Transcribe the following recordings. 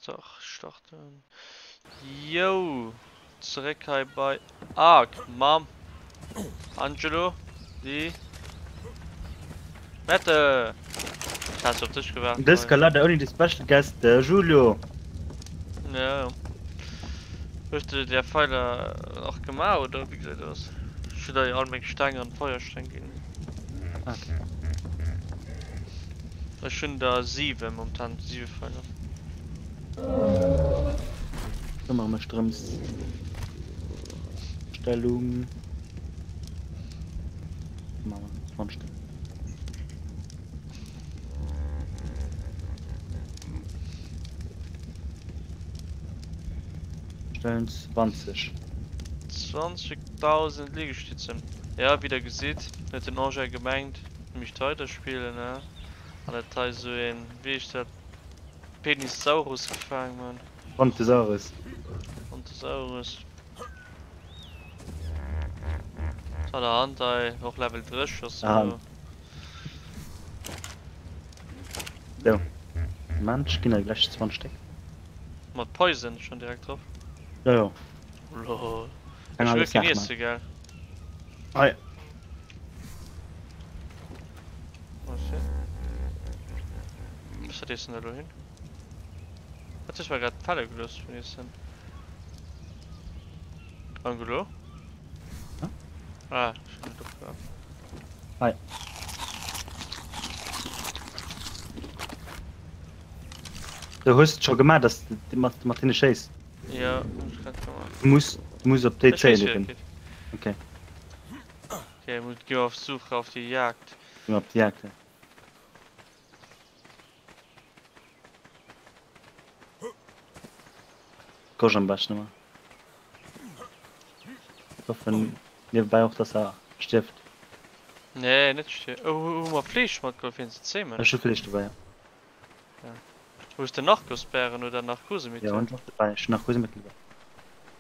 Start starten. Yo! Zeréck hei bei Ark mam Angelo Di Mette! Ech hat op dech gewaart. Dës Kéier leider ouni de Special Guest de Julio. Ja. Hues de där Pfeiler nach gemaach oder wéi gesäit aus? Ech hunn der jo all meng Steng an Feuersteng ginn. Okay. Ech hunn der 7 momentan, 7 Pfeiler. Këmmere mech drëms. Stellung. Machen wir Stellen 20. 20.000 Liegestützen. Ja, wéi der gesitt, huet den Angel gemengt, mischt weiderspillen, ne? An huet hei sou een, wéi heescht dat? Penissaurus gefaang man. Brontosaurus. Brontosaurus. An der Hand hei, och Level 3 schoss. Aha. So. Moment, ich ginn der gleich 20 Stéck. Mat Poison schon direkt drauf. Ja, ja. Lol. Kann Ich will alles kein nachmachen. Iessen, gell? Ah, ja. Merci. Wou ass dat Iessen elo hin? Wat hues mer grad fale gelooss vun Iessen? Angelo? Ja? Ah, ech hunn et opgehaal. Hei. Du hues et scho gemaach, dass de mat, mat hinne schéiss. Ja, hunn ech grad gemaach. Du muss, du muss op déi Ech weess zéien wéi dat eben. geet. Okay. Okay, mu gi mer auf Suche, auf die Jagd. Gi mer op déi Jagd, ja. Gauche am beschten ëmmer. Ech hoffen niewebäi och, dass er stierft. Nee, net stier. Oh, hu mer Fleesch matgeholl fir en ze zähmen? Ech hu Fleesch dobäi, ja. Ja. Hues de Narkosbären oder Narkosemittel? Jo, hunn ech och dobäi. Ech hunn Narkosemittel dobäi.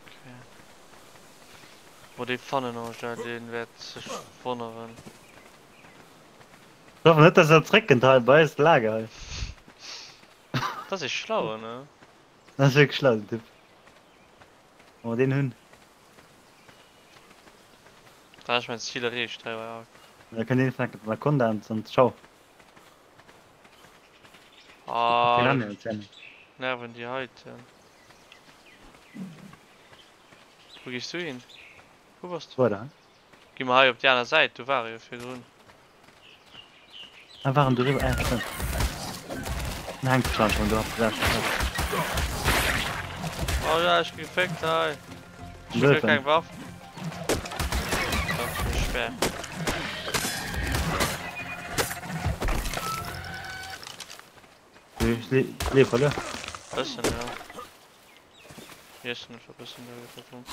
Okay. Boah, dee fannen Angèle, dee wäert sech wonneren. Ech hoffen net, dass er zréckkënnt hei bei eist Lager hei. Dat ass ee Schlauen, ne? Dat ass wierklech schlau, den Typ. Wa mer deen hunn. Da ass mäin Zil erreecht hei bei Ark. Da kënnt een vläicht mat Anaconda an dann ciao. Ah, Piranha zähmen. nerven déi heiten. Wou gees du hin? Wou bass du? Weider. Gi mer hei op déi aner Säit, do ware jo virdrun. Ah, waren doriwwer, ah, stimmt. Den hängt schon schon, du hast gesagt. Oh ja, ech gi gefickt hei. Ech hu keng Waff. Doch, schwer. Ich lebe verloren. Bëssen, ja. Iessen ech e bëssen do rum.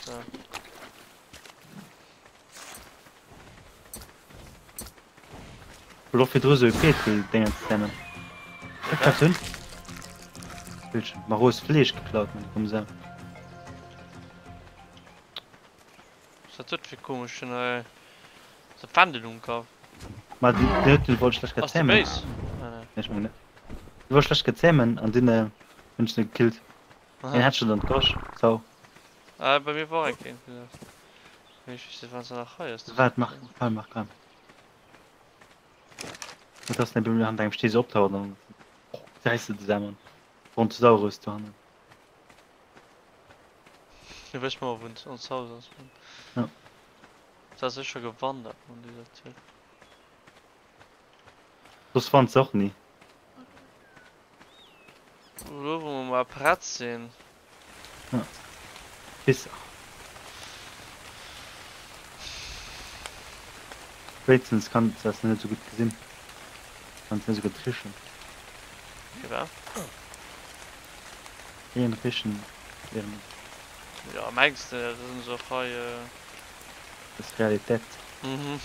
So. Wollt och virdru sou e Petri-Déngens nennen. Wat klaps du? Bildschirm. Maros Fleesch geklaut, man komm se. Was dat fir komeschen äh, dat Fändel um Kapp. Ma den den wollt ech lech grad zähmen. Ass de béis? Ah, nee. Nee, ech mengen net. Den wollt ech lech grad zähmen an dunn hunn ech en gekillt. Een Headshot an d'Gosch. Sau. Ah, bei mir war eng Kéint. Mee ech weess net, wann se nach hei ass. Waart, mach, komm, mach, komm. Net dass net an engem Stee so optaucht an dann säis de zusammen. Brontosaurus dohannen. Du wëss mol wou ons Haus ass. Ja. Dat ass sécher gewandert an dieser Typ. Soss fanns de och ni. Elo wou mer mol prett sinn. Ja. Pisser. Wéinstens kann s de net sou gutt gesinn. Kanns net sou gutt richen. Firwat? Een richen während. Ja mengs de, dat ass och hei. Dat ass Realität. Mhm.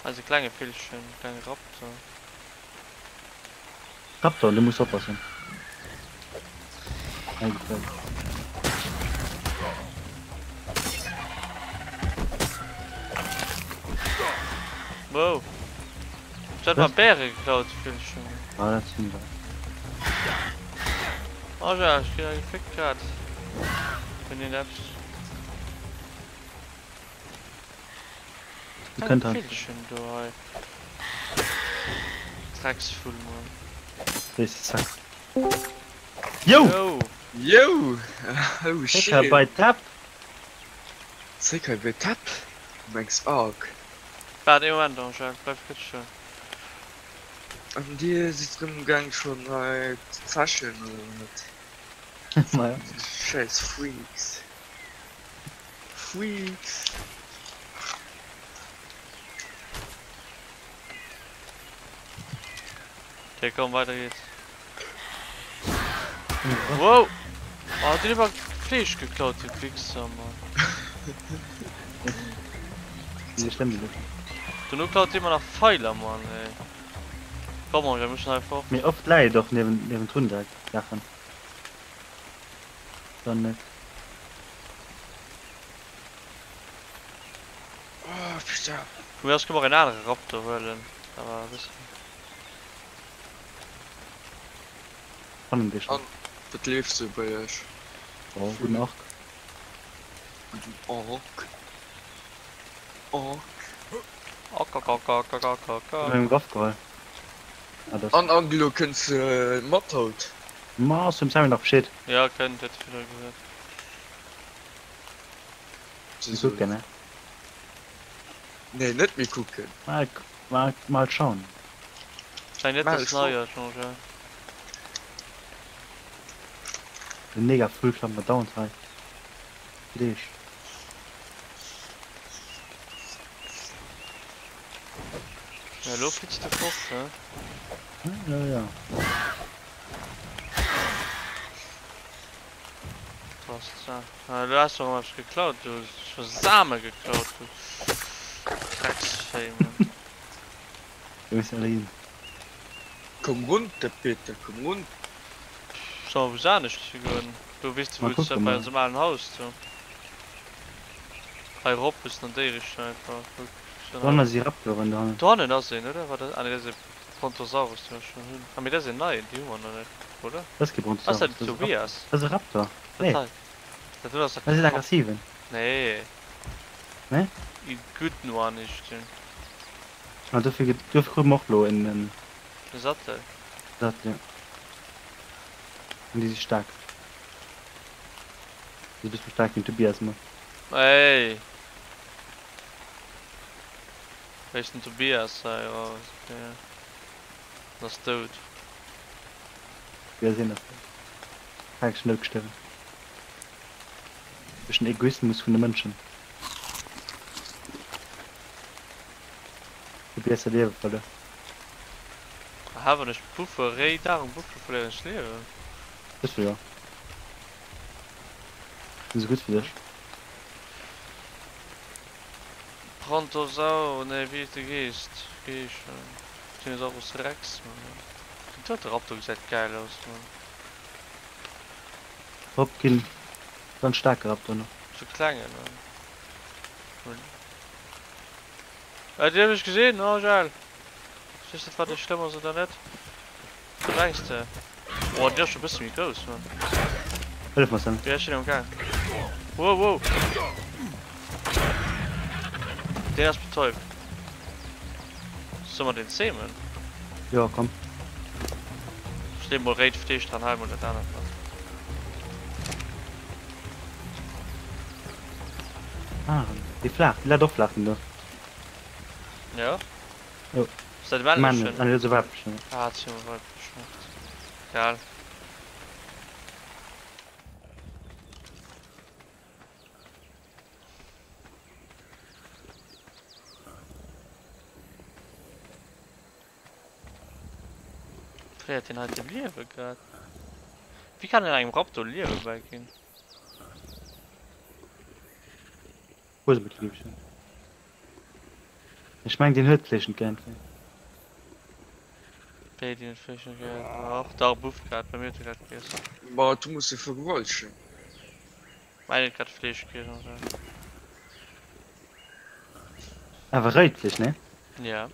Hei ass e klenge Villchen, e klenge Raptor. Raptor, du muss oppassen. Hei gefällt. Wow. Dat war Bäre geklaut, Villchen. Ah, dat sinn der. Oh ja, ech ginn hei gefickt grad. Wenn een eppes. Du kënnt hei. Villchen do hei. Drecksvull, Mann. Wéi zack. Yo! Yo! Yo! Oh Zréck hei shit! bei d'App. Zréck hei bei d'App? Du mengs Ark? Waart ee Moment, Angèle, bleif kuerz stoen. An dir sidd rëm um gaang schonn hei ze zechen oder wat? Maja. Schäiss Freaks. Freaks. Okay, komm, weiter geht's. Wow! Oh, den iwwer Fleesch geklaut, de Wichser, Mann. Wéi schlëmm déi sinn. Dono klaut dee mer nach Pfeiler, Mann, ey. Komm, Angel, mir müssen hei fort. Mee oft läit och niewendrun direkt Saachen. Dann net. Oh, putain. Vu mir aus kënne mer och en anere Raptor huelen, awer e bëssen. Fannen dee schon. An wat leeft sou bei iech? Oh, gudden Arc. Gudden Arc. Arc. Arc, arc, arc, arc, arc, arc, arc, Hun arc. meng Waff geholl. Ah, das. An Angelo kënns de mat haut? Ma, ass dem Sammy nach Bescheed. Ja, kënnt, huet de virdru gesot. Mir kucken, ne? Nee, net mir kucken. Mal, mal, mal schauen. Schei net Mal dass schauen. nei ass, Jean-Jacques. Den Neger Vull klaut mer dauernd hei Fleesch. Ja, elo flitt de fort, hä? Ja, ja. Ah, du hast doch was geklaut, du hast schon Same geklaut, du Drecksvéi, Mann. Wou is alle hin? Komm runter Peter, komm runter. Soll mer wou anescht hi goen? Do weess de Mal wou kucken bei mol. onsem alen Haus do. Hei rop bëssen an déi Richtung einfach. Kuck, Dohannen si Raptoren dohannen. Dohannen ass een, oder? War dat, ah nee dat ass e Brontosaurus dee mer schonn hunn. Ah mee dat ass een neien, déi hu mer nach net, oder? Dat ass kee Ass Brontosaurus, dat dat den ass e Raptor. Tobias? Dat ass e Raptor. Dat Nee, hei? Dat do ass dat ass een aggressiven. Nee. Nee? E gudden one heescht deen. Ah, dofir gëtt, dofir krute mer och elo en, en. E Sattel. Sattel, jo. An déi si staark. Déi si e bësse méi staark wéi den Tobias, ma. Ey! Wéi ass den Tobias hei? Oh, okay. En ass dout. Tobias een ass dout. Tragesch Nout gestuerwen. Duerch den Egoismus vun de Mënschen. Tobias säi Liewe verluer. Aha, wann ech Buffer, Réi, Dag um Buffer verléieren ech Liewen. Wëss du jo. Sinn se gutt fir dech. Brontosaur, nee wéi heescht de Geescht? Geesch, Tyrannosaurus Rex, Mann. Den dote Raptor gesäit geil aus, Mann. Drop ginn ganz staarke Raptor nach. Sou klengen, Mann. Äh, déi hunn ech gesinn, oh geil. Ech weess net wat dee schlëmm ass oder net. Wat mengs de? Oh, deen ass scho bësse méi grouss, Mann. Hëllef mer Sam. Jo, ech sinn am gaang. Wow, wow. Deen ass betäubt. Solle mer deen zämen? Jo, komm. Ech lee mol réit Fleesch dran, hal mol dat anert mat. Ah, dee flaach, dee läit och flaach den do. Jo. Jo. Ass dat e männlechen? Ah nee, dat ass e weiblechen. Ah, dat ass jo e weiblechen. Egal. Verléiert deen heite Liewe grad? Wéi kann een engem Raptor Liewe bäiginn? Huesebeklippchen. Ech meng deen huet d'Fleesch net gär entwéi. Wéi deen huet d'Fleesch net gär? Och dach, e bufft grad, bei mir huet e grad giess. Ma du muss e vergewaltegen. Mäin huet grad Fleesch giess anscheinend. Awer réit Fleesch, nee? Ja.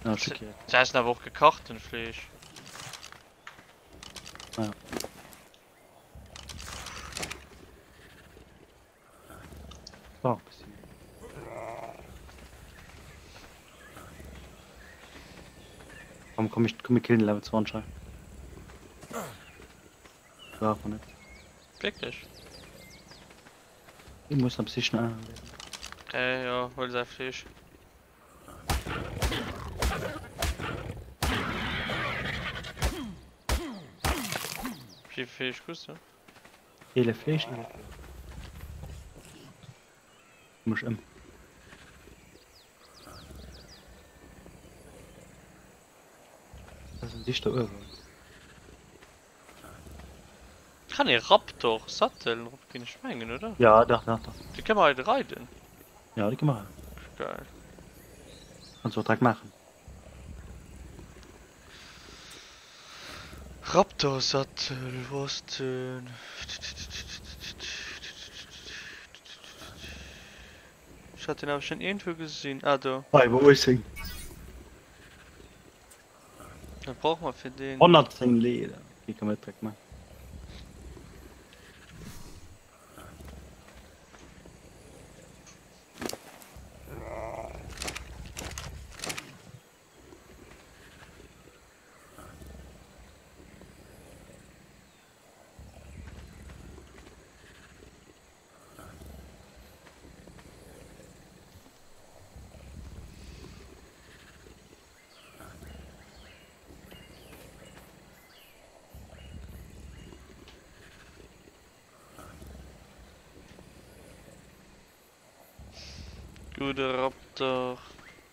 Ah, schockiert. Se essen awer och gekachten Fleesch. Ja. Brauch e bëssi méi. Komm, komm, ich, komm, mir killen Level 20 hei. Brauch man net. Wierklech? Ich muss am Psychen an. Okay, ja, hol säi Fleesch. Wéi vill Fleesch hues du? 11 Fleesch, 11 Fleesch. Mech ëm. Das ist ein dichter Urwald. Kann ee Raptor Sattel drop ginn? Ech mengen, oder? Ja, dach, dach, dach. Déi kënne mer hei reiden. Ja, déi kënne mer reiden. Geil. Kanns du och direkt maachen. Raptor Sattel, wou ass den? Ech hat den awer schon iergendwou gesinn. Ah, do. Hei, wou ech sinn. Wat brauche mer fir deen? 110 Leder. Okay, kann man direkt machen. Gudde Raptor.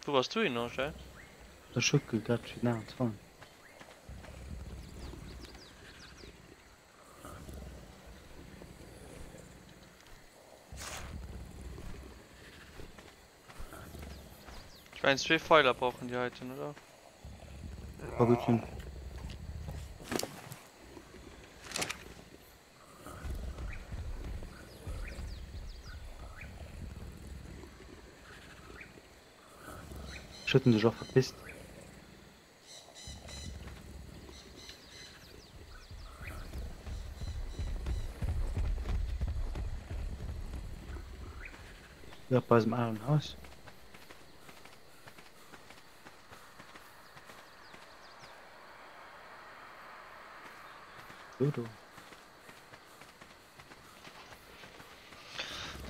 Wou bass du hin, Angèle? Ech hu grad fir den 28. Ech mengen zwee Pfeiler brauchen déi heiten, oder? Ka gutt sinn. Ech huet en sech och verpisst. Ja, bei eisem alen Haus. Dodo.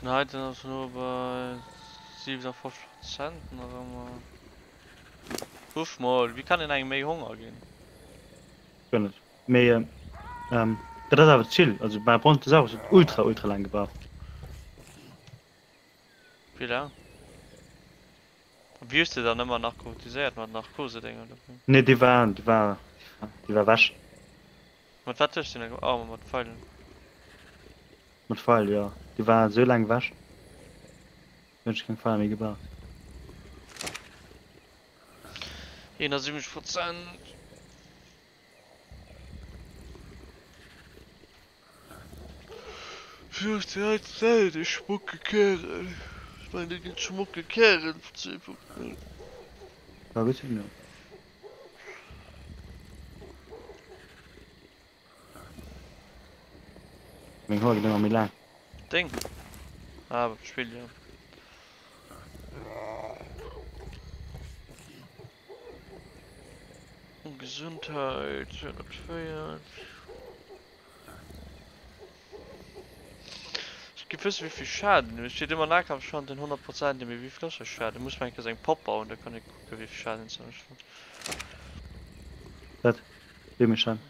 Den heiten ass elo bei 57 Prozent nach ëmmer. Uff mol, wéi kann een engem méi Honger ginn? Guer net. Mee ähm, dat ass awer chill. Also bei Brontosaurus huet ultra ultra laang gebraucht. Wéi laang? Wéi hues de dann ëmmer narkotiséiert mat Narkosedénger oder wéi? Nee, déi war, déi war, déi war wech. Mat wat hues du den da gemaach? Oh, mat Pfeilen. Mat Pfeil, jo. Déi war esou laang wech, do hunn ech keng Pfeiler méi gebraucht. 71 Prozent. Wéi ass déi hei Zäit, de schmucke Kärel? Ech mengen, dee gëtt schmucke Kärel 2.0. Ka gutt sinn, jo. Meng Hoer ginn ëmmer méi laang. Deng? Ah, beim Spill, jo. Gesundheit, 204. Ech gi wëssen wéivill Schaden, et steet ëmmer Nahkampfschaden 100 Prozent, mee wéivill ass de Schaden? Muss mer eng Kéier eng Popp bauen, da kann ee kucken wéivill Schaden se mécht. Wat? Wéi méi Schaden?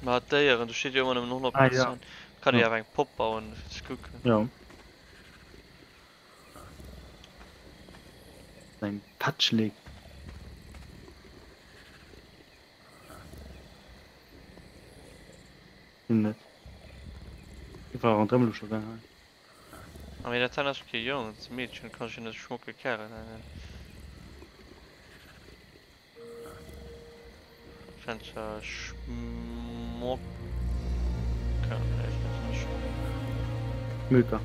Ma d'Déieren, do steet jo ëmmer nëmmen 100 Ah ja. Prozent. Kann ee Ja. awer eng Popp bauen fir ze kucken. Jo. Eng Patschleg. Sinn net. Iwwerall ronderëm elo scho gaang hei. Ah mee dat hei ass kee Jong, dat ass e Meedchen, kann ech jo net schmucke Kärel nennen. Ech nennen zwar Schmocker, nee ech nennen se Schmuck. Schmöker.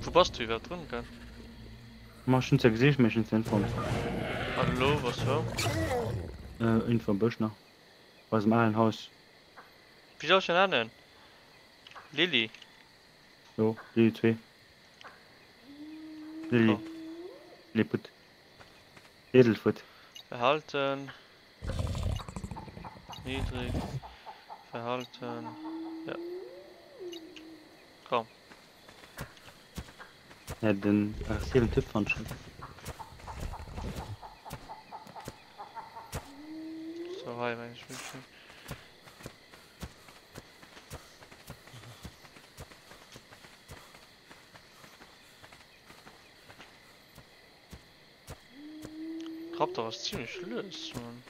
Wou bass du iwwerhaapt drun gaang? Ma ech hunn se gesicht, mee ech hunn se net fonnt. An elo bass wou? Iergendwou am Bësch nach. Bei eisem alen Haus. Wéi soll ech se nennen? Lilly? Jo, Lilly 2. Lilly. Lilliput. Edelfoot. Verhalten. Niedrig. Verhalten. Ja. Komm. Ja, den aggressiven Typ fand schon. So, hi, mein Spielchen. Raptor ass ziemlech lues, Mann.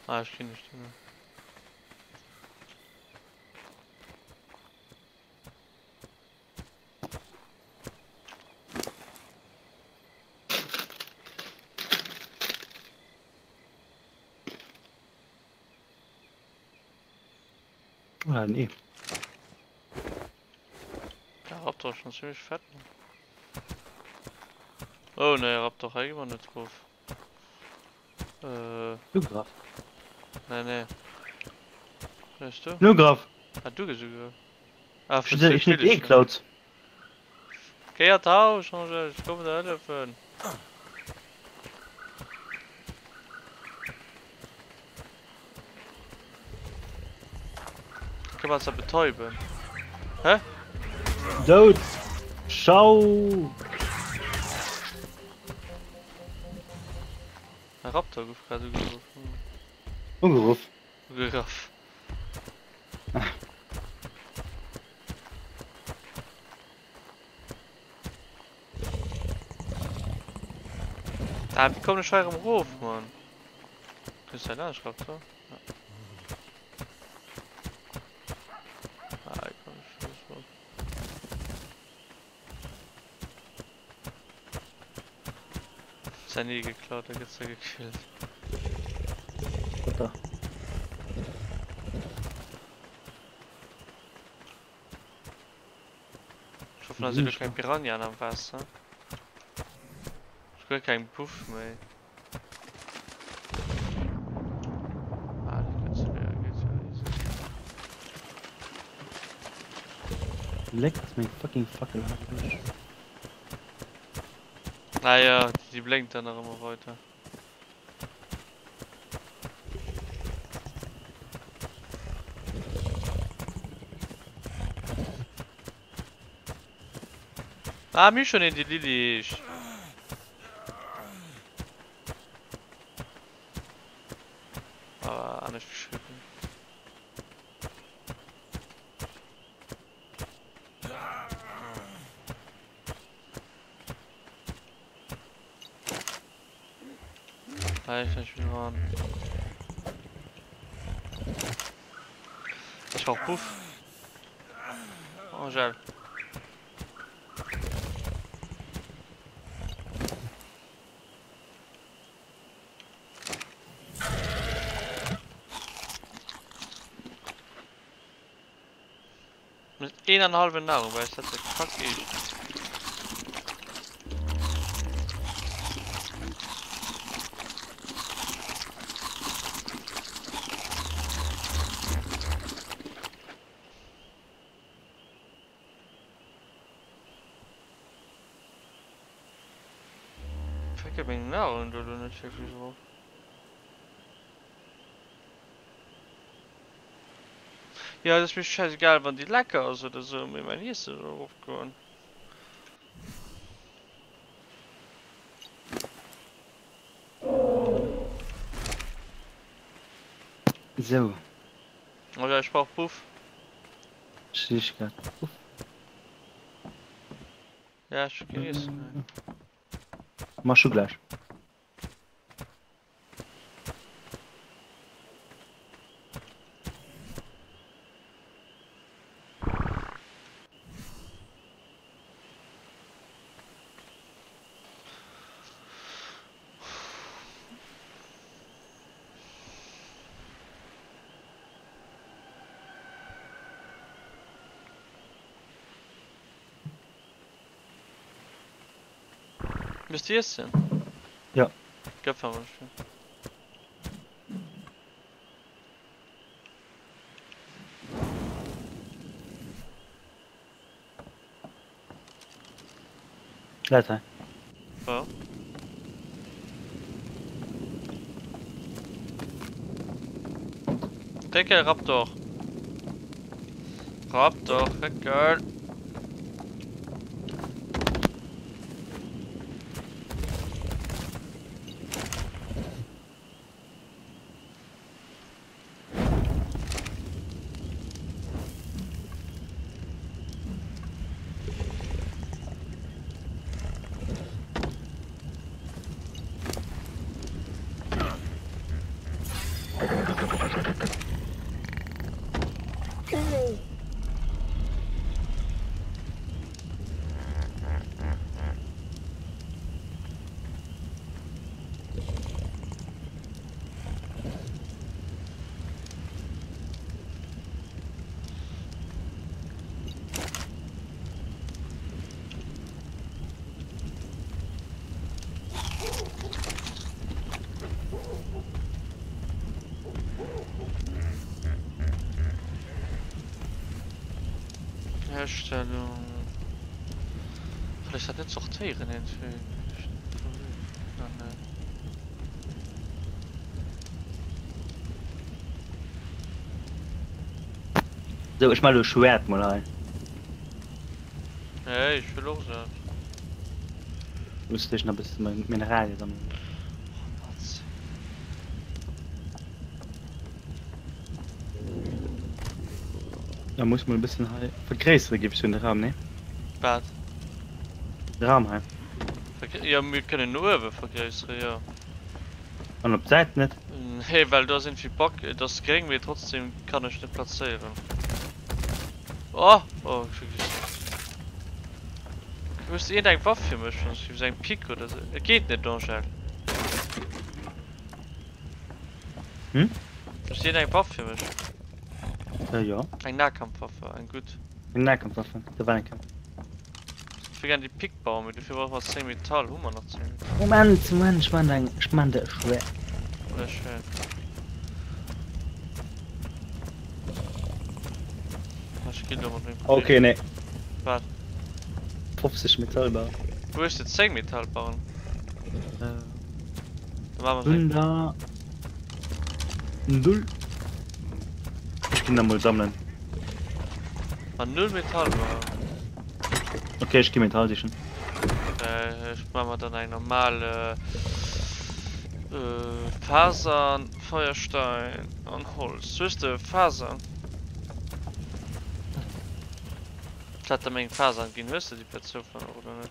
Ah, ech ginn nicht hin. Ah, nee. Der Raptor ist schon ziemlich fett. Ne? Oh ne, Raptor hei war net drauf. Äh. Du Graf. Nee, nee. Weißt du? Nu Graf. Ah, du gesucht. Ah, Ich ich net eh geklaut. Geh an d'Haus, Angel, ich komme dir helfen. Können wir uns da betäuben? Hä? Dout. Ciao. Ein Raptor gouf grad ugeruff. Ugeruff? Ugeruff. Ah, wéi kommen ech hei erëm erof, Mann? Kënns du hei laanscht, Raptor? Ja. Ah, hei komm ech net erof. Säin Ee geklaut, da gëtt se gekillt. Wat da? Ech hoffen, da si lo keng Piranhaen am Waasser. Ech hu guer keng Buff méi. Ah, dat gëtt ze leer, geet jo easy. Leck ass meng fucking Fackel hei ewech. Ah ja, déi blénkt dann nach ëmmer weider. Ah, mir schon in die Lilly heescht. Aber anescht geschrieben. Ech brauch Puff. Angèle. Mit eenanhalwen Nahrung, well ech dat de Kack eescht. Fecke meng Nahrung do lo net wierklech erof. Jo et ass mir scheißegal wann déi lecker ass oder sou, mee mäin Iesse soll erof goen. Sou. Oh ja, ech brauch Buff. Ech sich grad Buff. Ja, ech hu keen Iesse méi. Ma ech hu gläich. Misst iessen? Ja. Gëff awer nicht viel. Läit hei. Wou? Décke Raptor. Raptor, Réckel. Herstellung. Kann ech dat net sortéieren iergendwéi? Sou, ech man elo Schwert mol hei. Hey, ech wëll och esou eppes. Muss dech nach e bëssen Mineralien sammelen. Da muss mol e bëssen hei vergréissere géif ech soen de Raum, nee? Wat? De Raum hei. Jo, mir kënnen no uewe vergréissere, jo. An op d'Säit net? Nee, well do ass iergendwéi Back, et ass gréng, mee trotzdem kann ech net plazéieren. Oh! Oh, ech hu gesinn. Hues de iergend eng Waff fir mech? Sou eng Pik oder sou? Et geet net, Angèle. Hm? Hues de iergend eng Waff fir mech? Äh, jo. Eng Nahkampfwaffe, eng gutt. Eng Nahkampfwaffe, da war eng Kéier. Ech wëll gär déi Pick bauen, mee dofir brauche mer 10 Metall. Hu mer nach 10 Metall? Moment, Moment, ech man eng, ech man der e Schwert. Oder e Schwert. Ech ginn do mat mengem Kollegen. Okay, nee. Wat? 50 Metallbarren. Wou hues de 10 Metallbarren? Äh. Da maache mer Hunn der null. Ech ginn der mol sammelen. Ma null Metallbarren. Okay, ech gi Metall sichen. Äh, ech man mer dann eng normal äh, Fasern, Feuerstein an Holz. Hues de Fasern? Ech hat der meng Fasern ginn. Hues de déi per Zoufall nach oder net?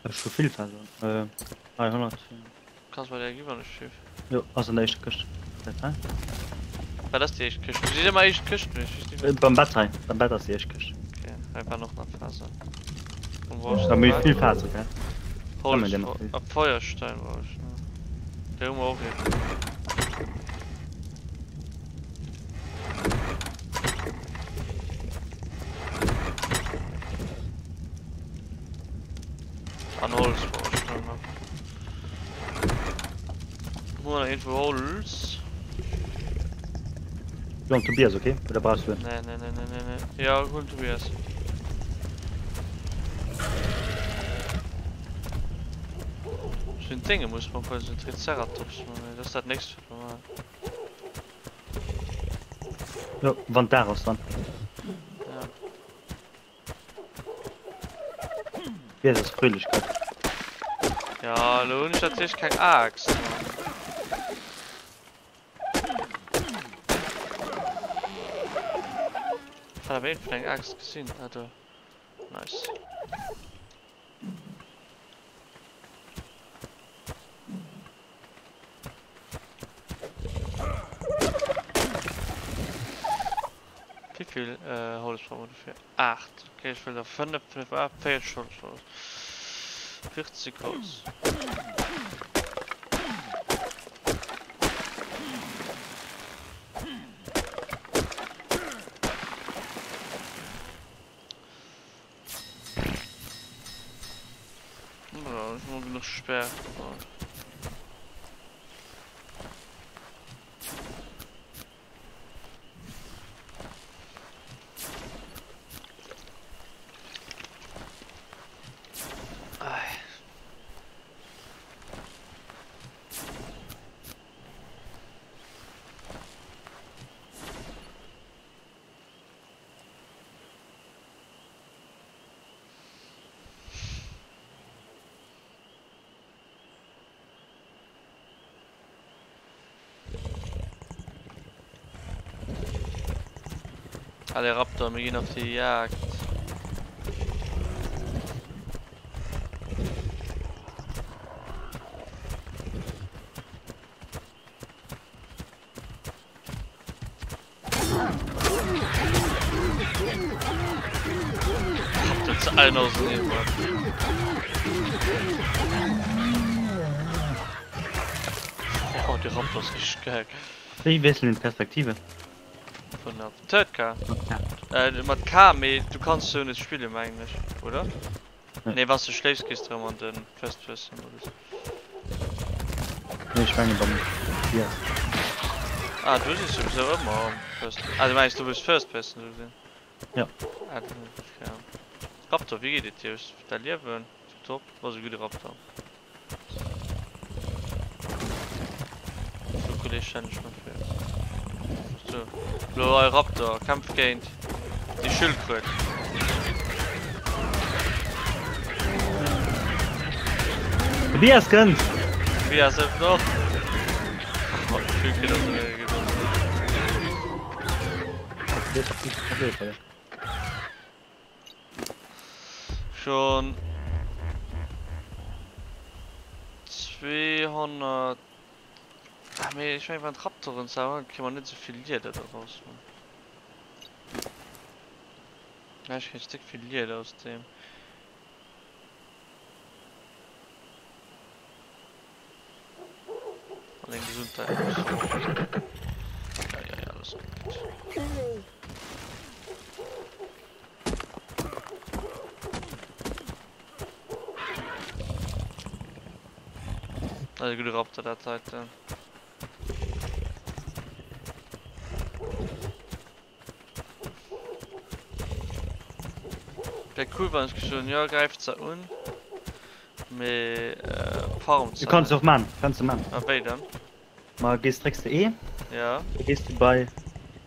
Ech hu vill Fasern. Äh, 300. Kanns mer déi gi wann ech schief. Jo, ass an der éischter Këscht. Dat hei. Wat ass déi éischt Këscht? Du sees ëmmer éischt Këscht, mee ech weess ni wat. Beim Bett hei. Beim Bett ass déi éischt Këscht. Okay, hei waren och nach Fasern. Wo brauchst Da du méi wat? vill Faser, gell? Holz Sammel dir nach vill. a Feuerstein brauch ech nach. Déi hu mer och eben. An Holz brauch ech dann nach. Hu mer nach irgendwou Holz? Jo, an Tobias, okay? Oder brauchst du en? Nee, nee, nee, nee, nee, nee. Ja, hol Tobias. So ein Dinge muss man voll so Triceratops machen. Das ist das nächste, was wir machen. Jo, wann Dag ass dann. Ja. Wéi ass Fröhlichkeit? Ja, lo hunn ech natierlech keng Aaxt. Ech hat awer iergendwou eng Aaxt gesinn. Ah, do. Nice. Wéivill Holz brauche mer dofir? 8. Okay, ech wëll der 5, 5, 8, 40 Holz brauche ech. 40 Holz. genuch Sperr. Allez Raptor, mir ginn op déi Jagd. Raptor zu allen ausenehmen. Oh, de Raptor ass richtig geil. Wéi wiesselen d'Perspektive? Vun der Third K. Äh, mat K, mee du kanns sou net spillen, mengen ech, oder? Nee. Nee, wann s du schléifs, gees de rëm an den First Person Modus. Nee, ech mengen beim Tobias. Ah, du siehst sowieso ëmmer am First. Ah, du mengst du bist First Person sou gesinn? Ja. Ah, dann ja. Raptor, wéi geet et dir? Däi Liewen? Top, bass e gudde Raptor. So Kolleg stellen ech mer vir. So, lo ei Raptor kämpft géint déi Schildkröt. Tobias kënnt! Tobias hëlft och. Oh, déi Schildkröt ass ewell gedomm. Schon 200 Ah mee ech mengen wann d'Raptoren zerhauen kréie mer net esou vill Lieder doraus man. Ja ech kréien déck vill Lieder aus deem. An eng Gesundheit. Ja ja ja alles gutt. Also gute Raptor der Seite. Wär cool wann ech gesot hunn, jo gräift se un, mee farmt se Du kanns net. och man, kanns de man. A wéi dann? Ma gees drécks de E, Ja. da gees du bei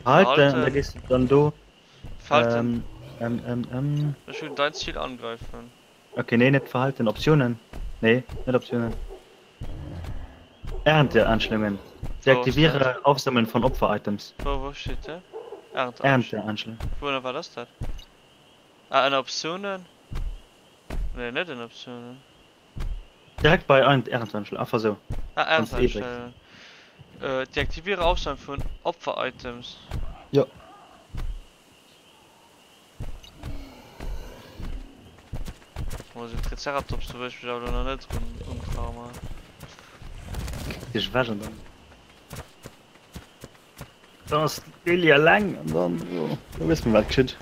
Verhalten an da Verhalten. gees du dann do Verhalten. ähm, ähm, ähm, Ech hunn dein Ziel angreifen. okay nee net Verhalten, Optiounen, nee net Optiounen. Ernteanstellungen. Wou ass dat? Deaktiviere Aufsammeln von Opfer-Items. Wou wou steet dat? Ernteanstellungen. Ernteanstellungen. Wou ënner wat ass dat? Ah ënner Optiounen? Nee net ënner Optiounen. Direkt bei Ernteanstellungen, einfach sou. Ah Wann s de E drécks. Ernteanstellungen. Äh, deaktiviere Aufsammeln vun Opfer-Items. Jo. Oh, esou Triceratops, do wëll ech mech awer elo nach net drun untrauen. Dech ewech an dann. Dann ass d'Lilly eleng an dann, jo, da wësse mer wat geschitt.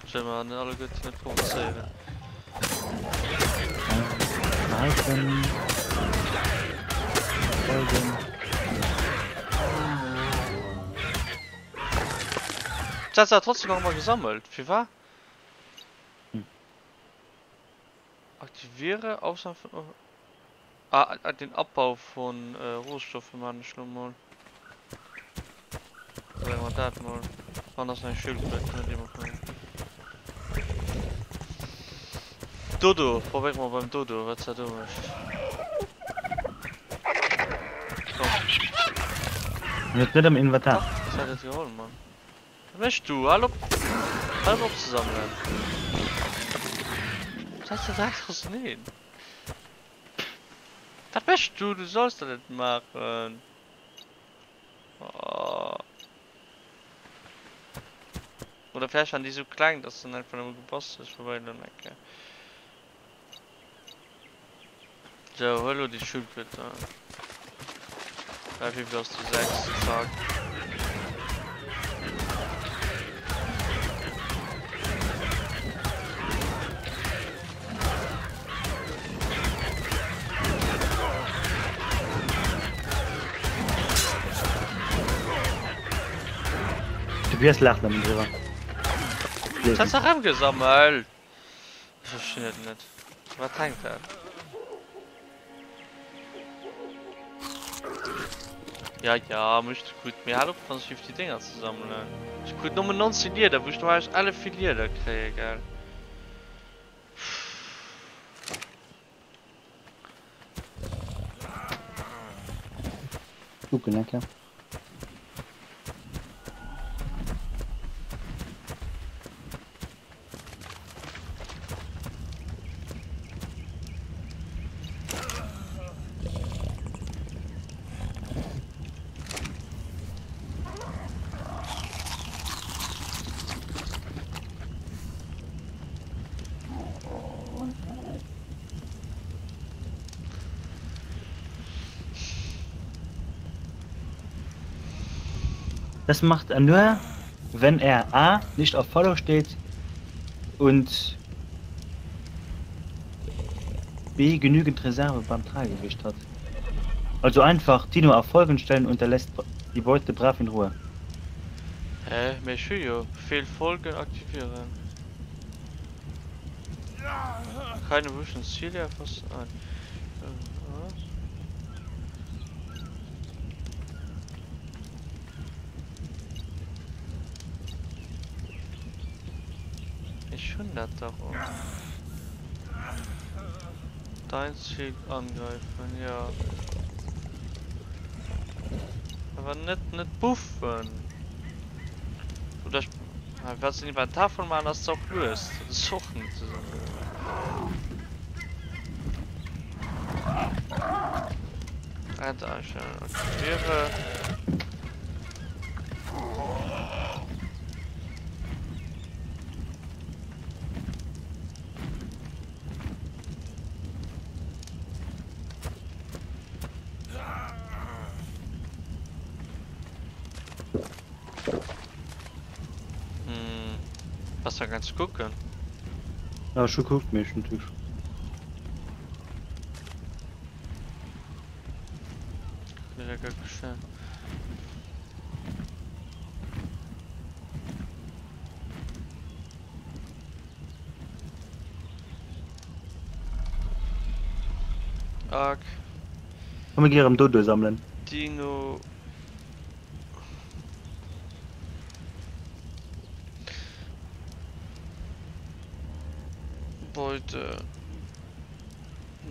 Ech wëll mer net alleguerten net provozéieren. Verhalten. Folgen. Dat ass awer trotzdem nach ëmmer gesammelt. Firwat? Hm. Aktiviere Aufsammeln von Ah, ah, den Abbau von äh, Rohstoffen man ech lo mol. Probéiere mer dat mol. Wann ass eng Schildkröt, net immer vun. Dodo, probéiere mer beim Dodo, wat se do mécht. Komm. Huet net am Inventar. Dach, se hat et geholl, Mann. Wat méchs du? Hal op! Hal op opzesammelen! Setz de Dreck auseneen! Wat méchs du? Du solls dat net maachen! Oh. Oder vläicht waren déi sou kleng, dass se einfach nëmme gebass hues. Probéier elo nach eng Kéier. Sou, huel elo déi Schildkröt da. Wéi vill ass déi? 6, zack. Tobias laacht nëmmen driwwer. Dat ass erëmgesammelt! Ech verstinn et net. Wat hänkt dat? Ja, ja, mécht gutt. Mee hal op, wann ech géif déi Dénger ze sammelen. Ech krut nëmmen 19 Lieder, wou ech normalerweis elle vill Lieder kréie, gell? Kucken eng Kéier. Das macht er nur, wenn er A nicht auf Follow steht und B genügend Reserve beim Tragegewicht hat. Also einfach Dino auf Folgen stellen und er lässt die Beute brav in Ruhe. Hä? Mee ech hu jo Befehl folgen aktivieren. Keine bewussten Ziele erfassen. Ah, was? Ech hunn dat dach och. Dein Ziel angreifen, jo. Awer net net buffen. Oder ech, wat se den Inventar voll maachen ass och lues. Dat ass och net esou. Endeinstellungen aktiviere. Hm, was da ganz gucken? Ja, schon guckt mich natürlich. Arg. Komm mir gi erëm Dodo sammelen. Dino. Beute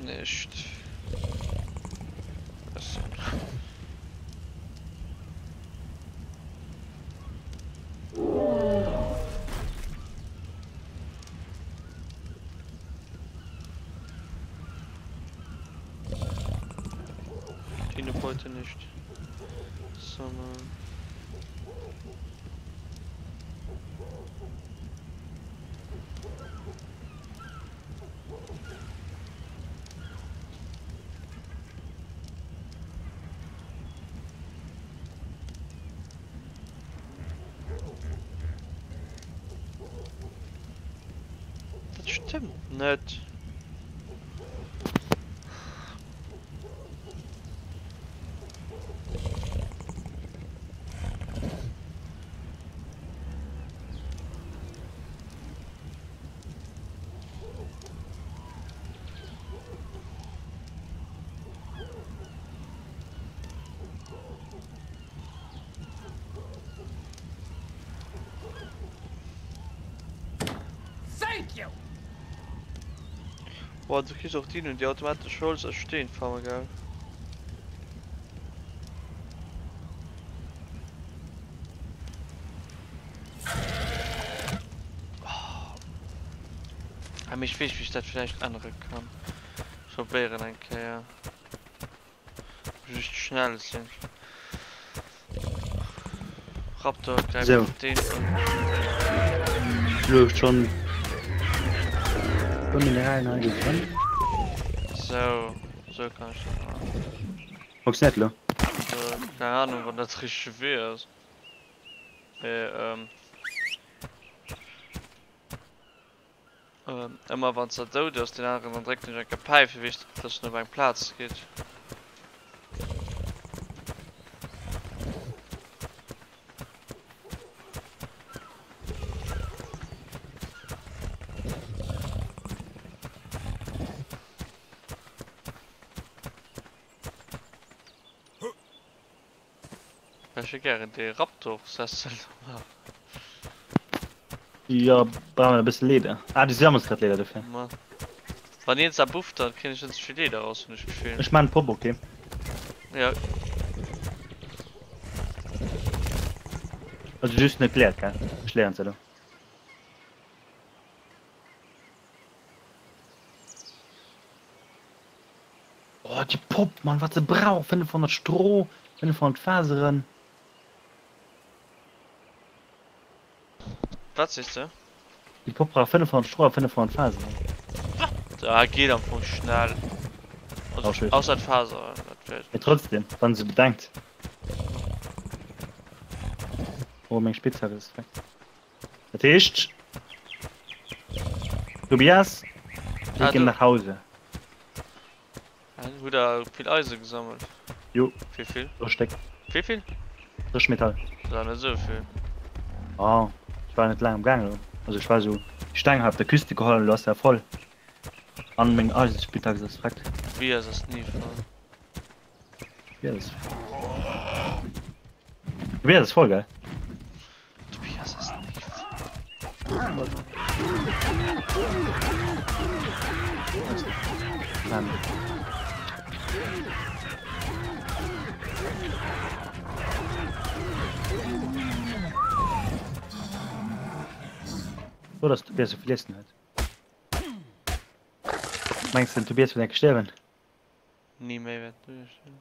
nicht essen. Dino Beute nicht sammeln. Dat stëmmt net. Boah, du kriegst auch Dino, déi automatesch Holz a Steen farmen, gell? Ah, mee ech weess, wéi ech dat vläicht ännere kann. Ech probéieren eng Kéier. Just schnell sinn. Raptor gräift So. den un. Lo schon puer Mineralien hei gewonnen. So, so kann ech dat maachen. Funktioniert lo. Äh, Keine Ahnung, wann dat richtege Wee ass. Mee, ähm. Ëmmer wann se dout ass, deen aneren, dann dréckt en eng Kéier Päif, fir weess, dass en op eng Plaz geet. Ech wier gären dee Raptor-Sessel do. Jo, brauch mer e bësse Leder. Ah, du sammels grad Leder dofir. Ma wann een se bufft, dann kréien ech net esou vill Leder raus, hunn ech d'Gefill. Ech maan Pop, ok? Ja. Also just net geleert, gell? Ech léieren se elo. Oh, déi Popp, Mann, wat se brauch! 500 Stroh, 500 Faseren. Wat sees de? Déi Popp brauch 500 Stroh a 500 Faseren. Wat? Ah, geet am Fong schnell. Also, ausser d'Faseren, dat wäert. Mee trotzdem, wann se bedenkt. Oh, meng Spitzhacke ass weg. Dat heescht, Tobias, wir ah, gehen nach Hause. Hutt der vill Eise gesammelt? Jo. Wéi vill? Dräi Stéck. Wéi vill? Dräi Metall. Dat ass net esou vill. Ah, ech war net laang am Gaang elo. Also ech war esou déi Steng hei op der Küste geholl an elo ass se voll. An meng Eisenspitax ass vreckt. Tobias ass ni voll. Tobias ass Tobias ass voll, gell? Tobias ass ni voll. Frou dass Tobias esou vill Iessen huet. Mengs de den Tobias wäert eng Kéier stierwen? Ni méi wäert duerchstinn.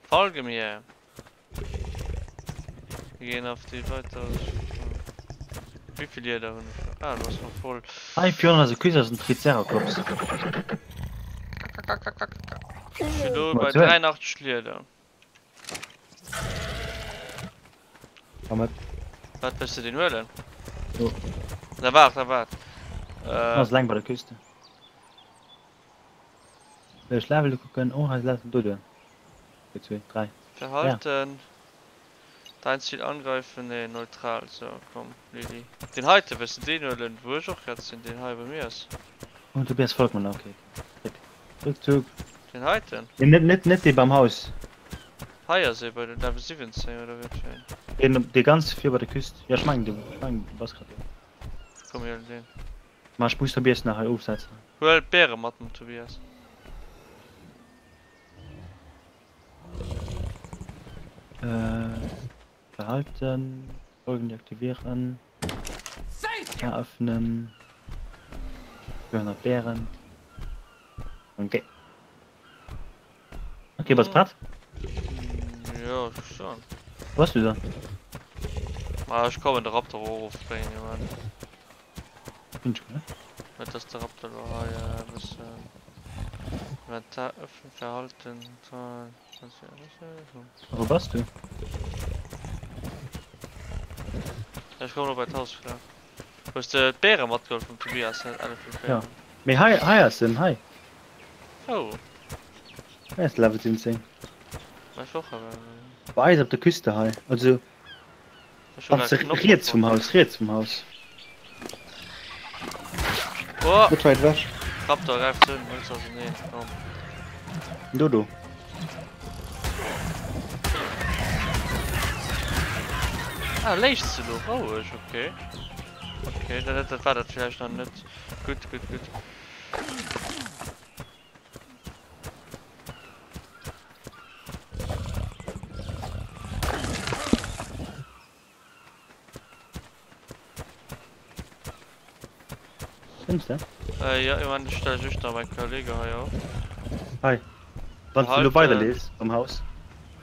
Folge mir! Wir gehen auf die weiter. Wie viel Lieder hunn ech? Ah, du ass noch voll. Hei virun eiser Küst ass en Triceratops. Ech sinn elo bei 83 Lieder. Komm et. Wat wëlls de deen huelen? Jo. Da waart, da waart. Äh. Ass laang bei der Küste. Wëll ech Level kucken? Oh, hei ass do duer. 2, 3. Verhalten. Dein Ziel angreifen, nee, neutral. So, komm, Lili. Den heite, wëlls de deen huelen, wou ech och grad sinn, deen hei bei mir ass? Oh, Tobias folgt mir, okay. Zréck. Rückzug. Den heiten? Nee, net, net, net dee beim Haus. Hei ass ee bei de Level 17 oder wat fir een? Deen, dee ganz vir bei der Küst. Ja, ech mengen, ech mengen, du bass grad do. Komm, mir huelen deen. Ma ech muss Tobias nach hei ofsetzen. Huel d'Beere mat, Tobias. Äh, Verhalten, Folgen deaktivieren, eröffnen, 400 Beeren. Okay. Okay, bass prett? Jo, schon. Wo bass du dann? Ah, ech kommen de Raptor och ofbréngen, Moment. Bin schon, ne? Net dass de Raptor lo hei e bëssen Inventar öffnen, Verhalten, Wou bass du? Ech kommen lo bei d'Haus gelaf. Hues de d'Beere matgeholl vum Tobias? Hien hat alle vill Beeren. Ja. Mee hei, hei ass en, hei. Oh. Hei ass de Level 17. Ma ech och awer. Bei eis op der Küste hei. Also Wann se riets vum Haus, riets vum Haus. Oh! Net weit ewech. Raptor gräift un, hëlt se auseneen, komm. Do, do. Ah, léicht se lo roueg, okay. Okay, dat, dat war dat vielleicht nach net. Gutt, gutt, gutt. Fënns de? Äh, ja, ich mein, ich stelle just nach mein Kollege hei auf. Hei. Wann du lo weiderlees am Haus,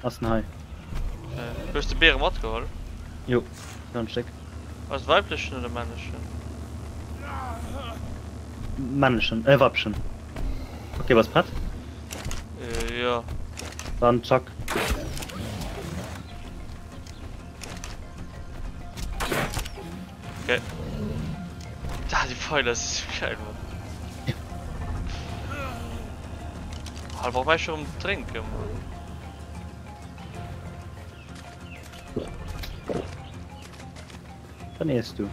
ass en hei. Okay. Hues de Beere matgeholl? Jo, nach en Stéck. Ass weiblechen oder männlechen? Männlechen, äh weiblechen. Okay, bass prett? Äh, jo. Dann zack. Okay. Da, die Pfeiler si sou geil, Mann. Ah, brauch mech schon um trinken, Mann. Dann iess du.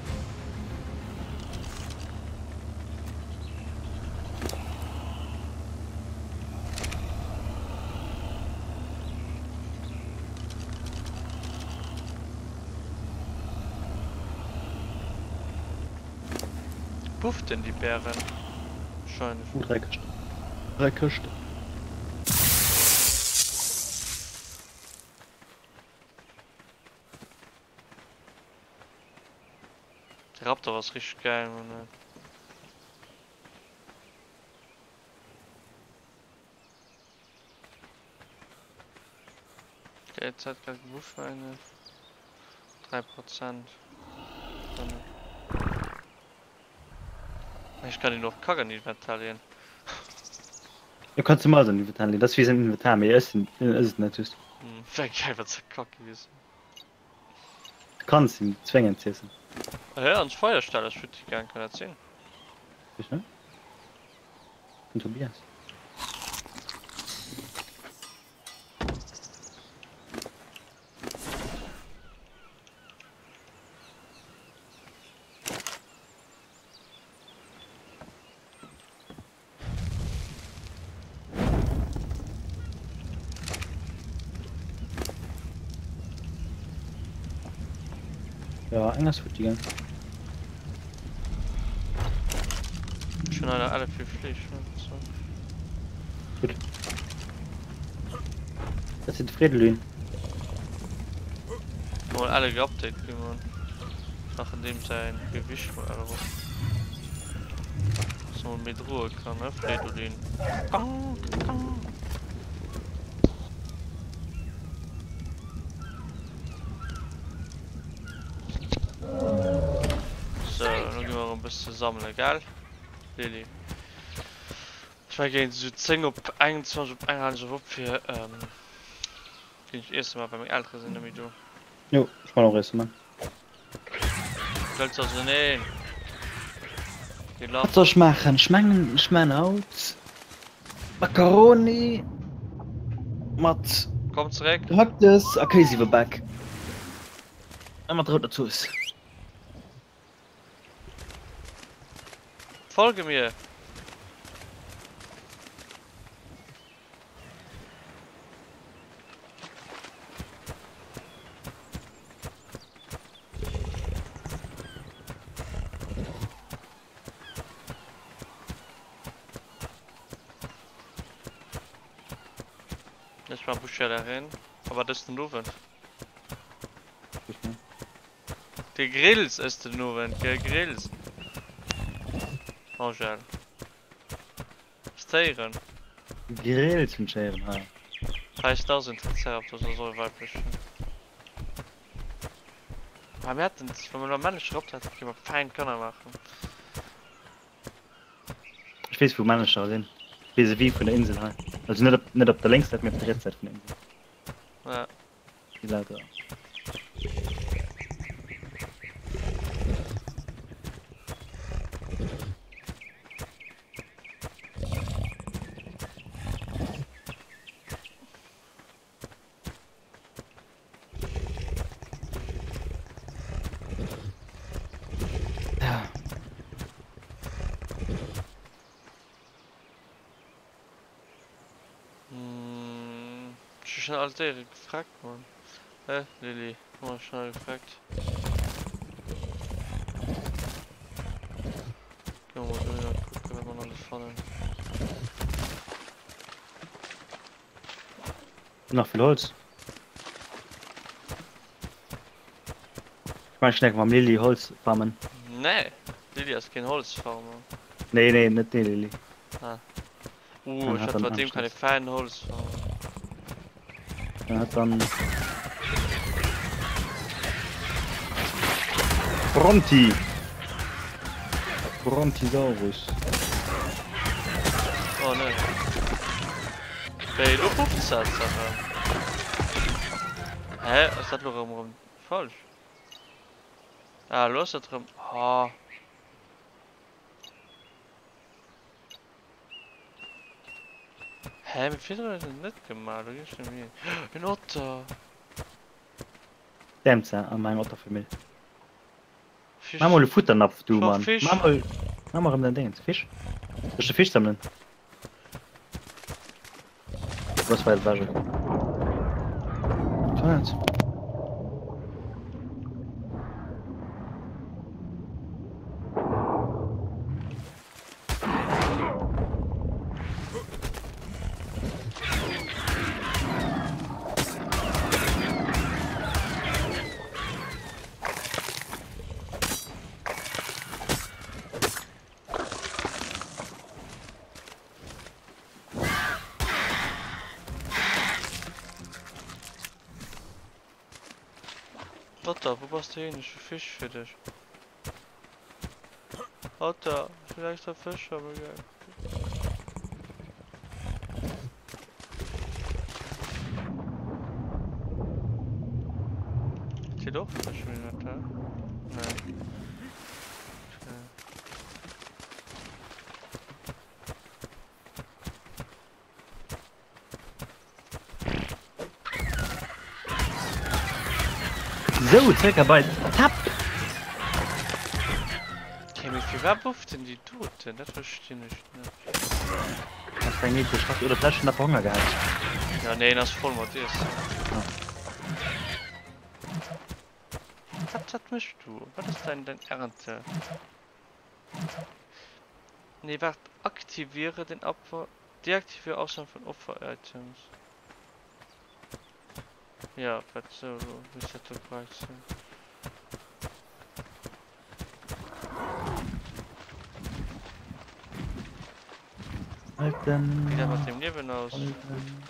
Bufft en déi Bären? Wahrscheinlech. Oh, 3 Këschten. 3 Këschten. De Raptor ass richteg geil, Mann ey. Okay, Zeit grad gebufft eine. 3 Prozent. Ich kann ihn och Karren Inventar leen. Du kannst du mal so Inventar leen. Das ist wie sein Inventar, mee ech sinn ës et net just. Hm, wär geil, wann se Kacke wier. Du kanns ihn zwéngen z'iessen. Ah ja, ans Feierstell ass futti gaang, kann dat sinn? Weess net. Den Tobias. Ja, eng ass futti gaang. Ech hunn leider alle vill Fleesch. So. Gutt. Dat sinn d'Fredelin. Mol alle geupdate ginn, man. Machen dem säin Gewicht mol alle erop. Dass mol méi droe kann, ne Fredolin? So, lo gi mer erëm e bësse sammele, gell Lily? Ech war géint esou 10 op 21 op eng halen ech och op fir ginn ech Iesse man, well meng Eltere sinn net méi do. Jo, ech man och Iesse man. Wëlls auseneen? Déi Wat soll ech maachen? Ech mengen ech man haut Macaroni mat Komm zeréck. Gehacktes a Kéisiwwerback a mat rouder Zooss. Folge mir! Ech war Buschellerin, aber das den Owend. Gegrills ass den Owend, Gegrills. Angèle. Stéieren. Grills vun Schéieren hei. Heißt das en Triceratops oder soll e weiblechen? Ah, mir hätten, wa mir elo männleche Raptor hätten, kéinte mer fein Kanner maachen. Ech weess wou Männecher sinn. Vis-à-vis vun der Insel hei. Also net op, net op der lénks Säit, mee op der riets Säit vun der Insel. Ja. Déi lauter. Ja. Hm, ech hu schon all Déiere gefragt, Mann. Hä, Lilly? Hu mer schon all gefragt. Gehen wir mal dohinner kucken, wat mer nach alles fannen. Nach vill Holz. Ech mein, ech schneck mam Lilly Holz farmen. Nee, Lilly ass keen Holzfarmer. Nee, nee, net dee Lilly. Ah. Uh, ech hat mat deem kann ee fäin Holz farmen. En hat dann. Bronti! Brontisaurus. Oh nee. Wéi, lo bufft se dat erëm. Hä, ass dat lo erëm erëm falsch? Ah, lo ass dat erëm. Ah. Hä, mee virdrun huet en et net gemaach, lo ginn ech net méi. En Otter! Dämza an meng Otterfamill. Fisch. Maach mol e Futternapf du Scho Mann. Fisch. Maach mol, maach mol erëm dein Dingens. Fisch? Soll ech de Fisch sammelen? Du bass weit ewech. Toilette. Otter, wou bass de hin? Ech hu Fisch fir dech. Otter, ech hunn extra Fësch sammele gaang. Zitt och Fësch am Inventar? Nee. Okay. Sou, zréck bei Tab. Okay, mee firwat bufft en déi doten? Dat verstinn ech net. Ass deng Meet geschafft oder vläicht schon einfach Honger gehat? Ja, nee, en ass voll mat Iessen. Wat, wat méchs du? Wat ass dein, dein Ernte? Nee, waart, aktiviere den Abfall. Deaktiviere Ausnahme von Opfer-Items. Ja, wat sou elo? Misst dat do korrekt sinn. Alten. Wéi dat mat dem Liewen aus? Alten.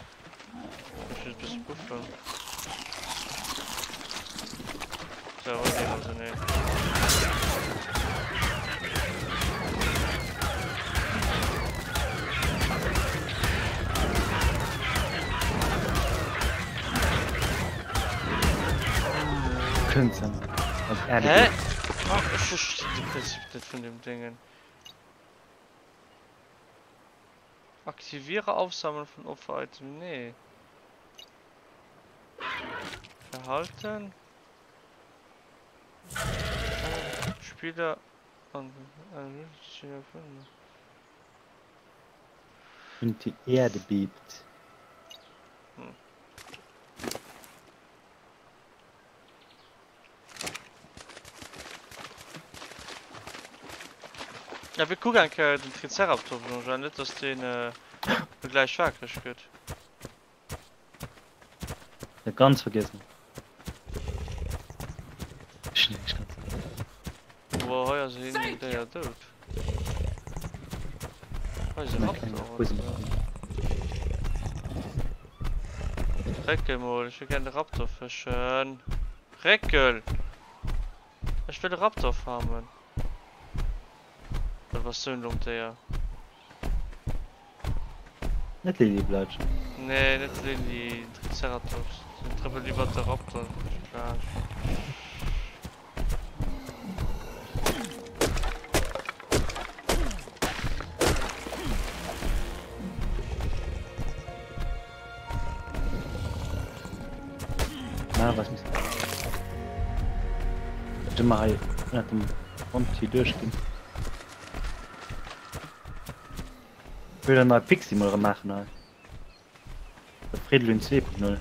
Ech muss bësse buffen. So, hol dir also nee. Kënnt se. Als Erde. Hä? Oh, ech verstinn de Prinzip net vun dem Dingen. Aktiviere Aufsammeln von Opfer-Item. Nee. Verhalten. Spieler an Und die Erde bebt. Hm. Ja, wir kucken eng Kéier den Triceratops un, net dass deen äh, gläich wakereg gëtt. Ja, ganz vergessen. Ech hunn echt ganz vergessen. Boah, hei ass een Déier dout. Hei ass e Raptor oder sou. Réckel mol, ech wëll gären de Raptor fëschen. Réckel! Ech wëll e Raptor farmen. Oder bass du en dommt Déier? Net Lily Blatsch. Nee, net Lily, Triceratops. Den trëppelt iwwert de Raptor laanscht. Na, was muss. Immer hei ënnert dem Monty duerchginn. Will der nei Pixie mol erëm maachen hei. De Fridolin 2.0.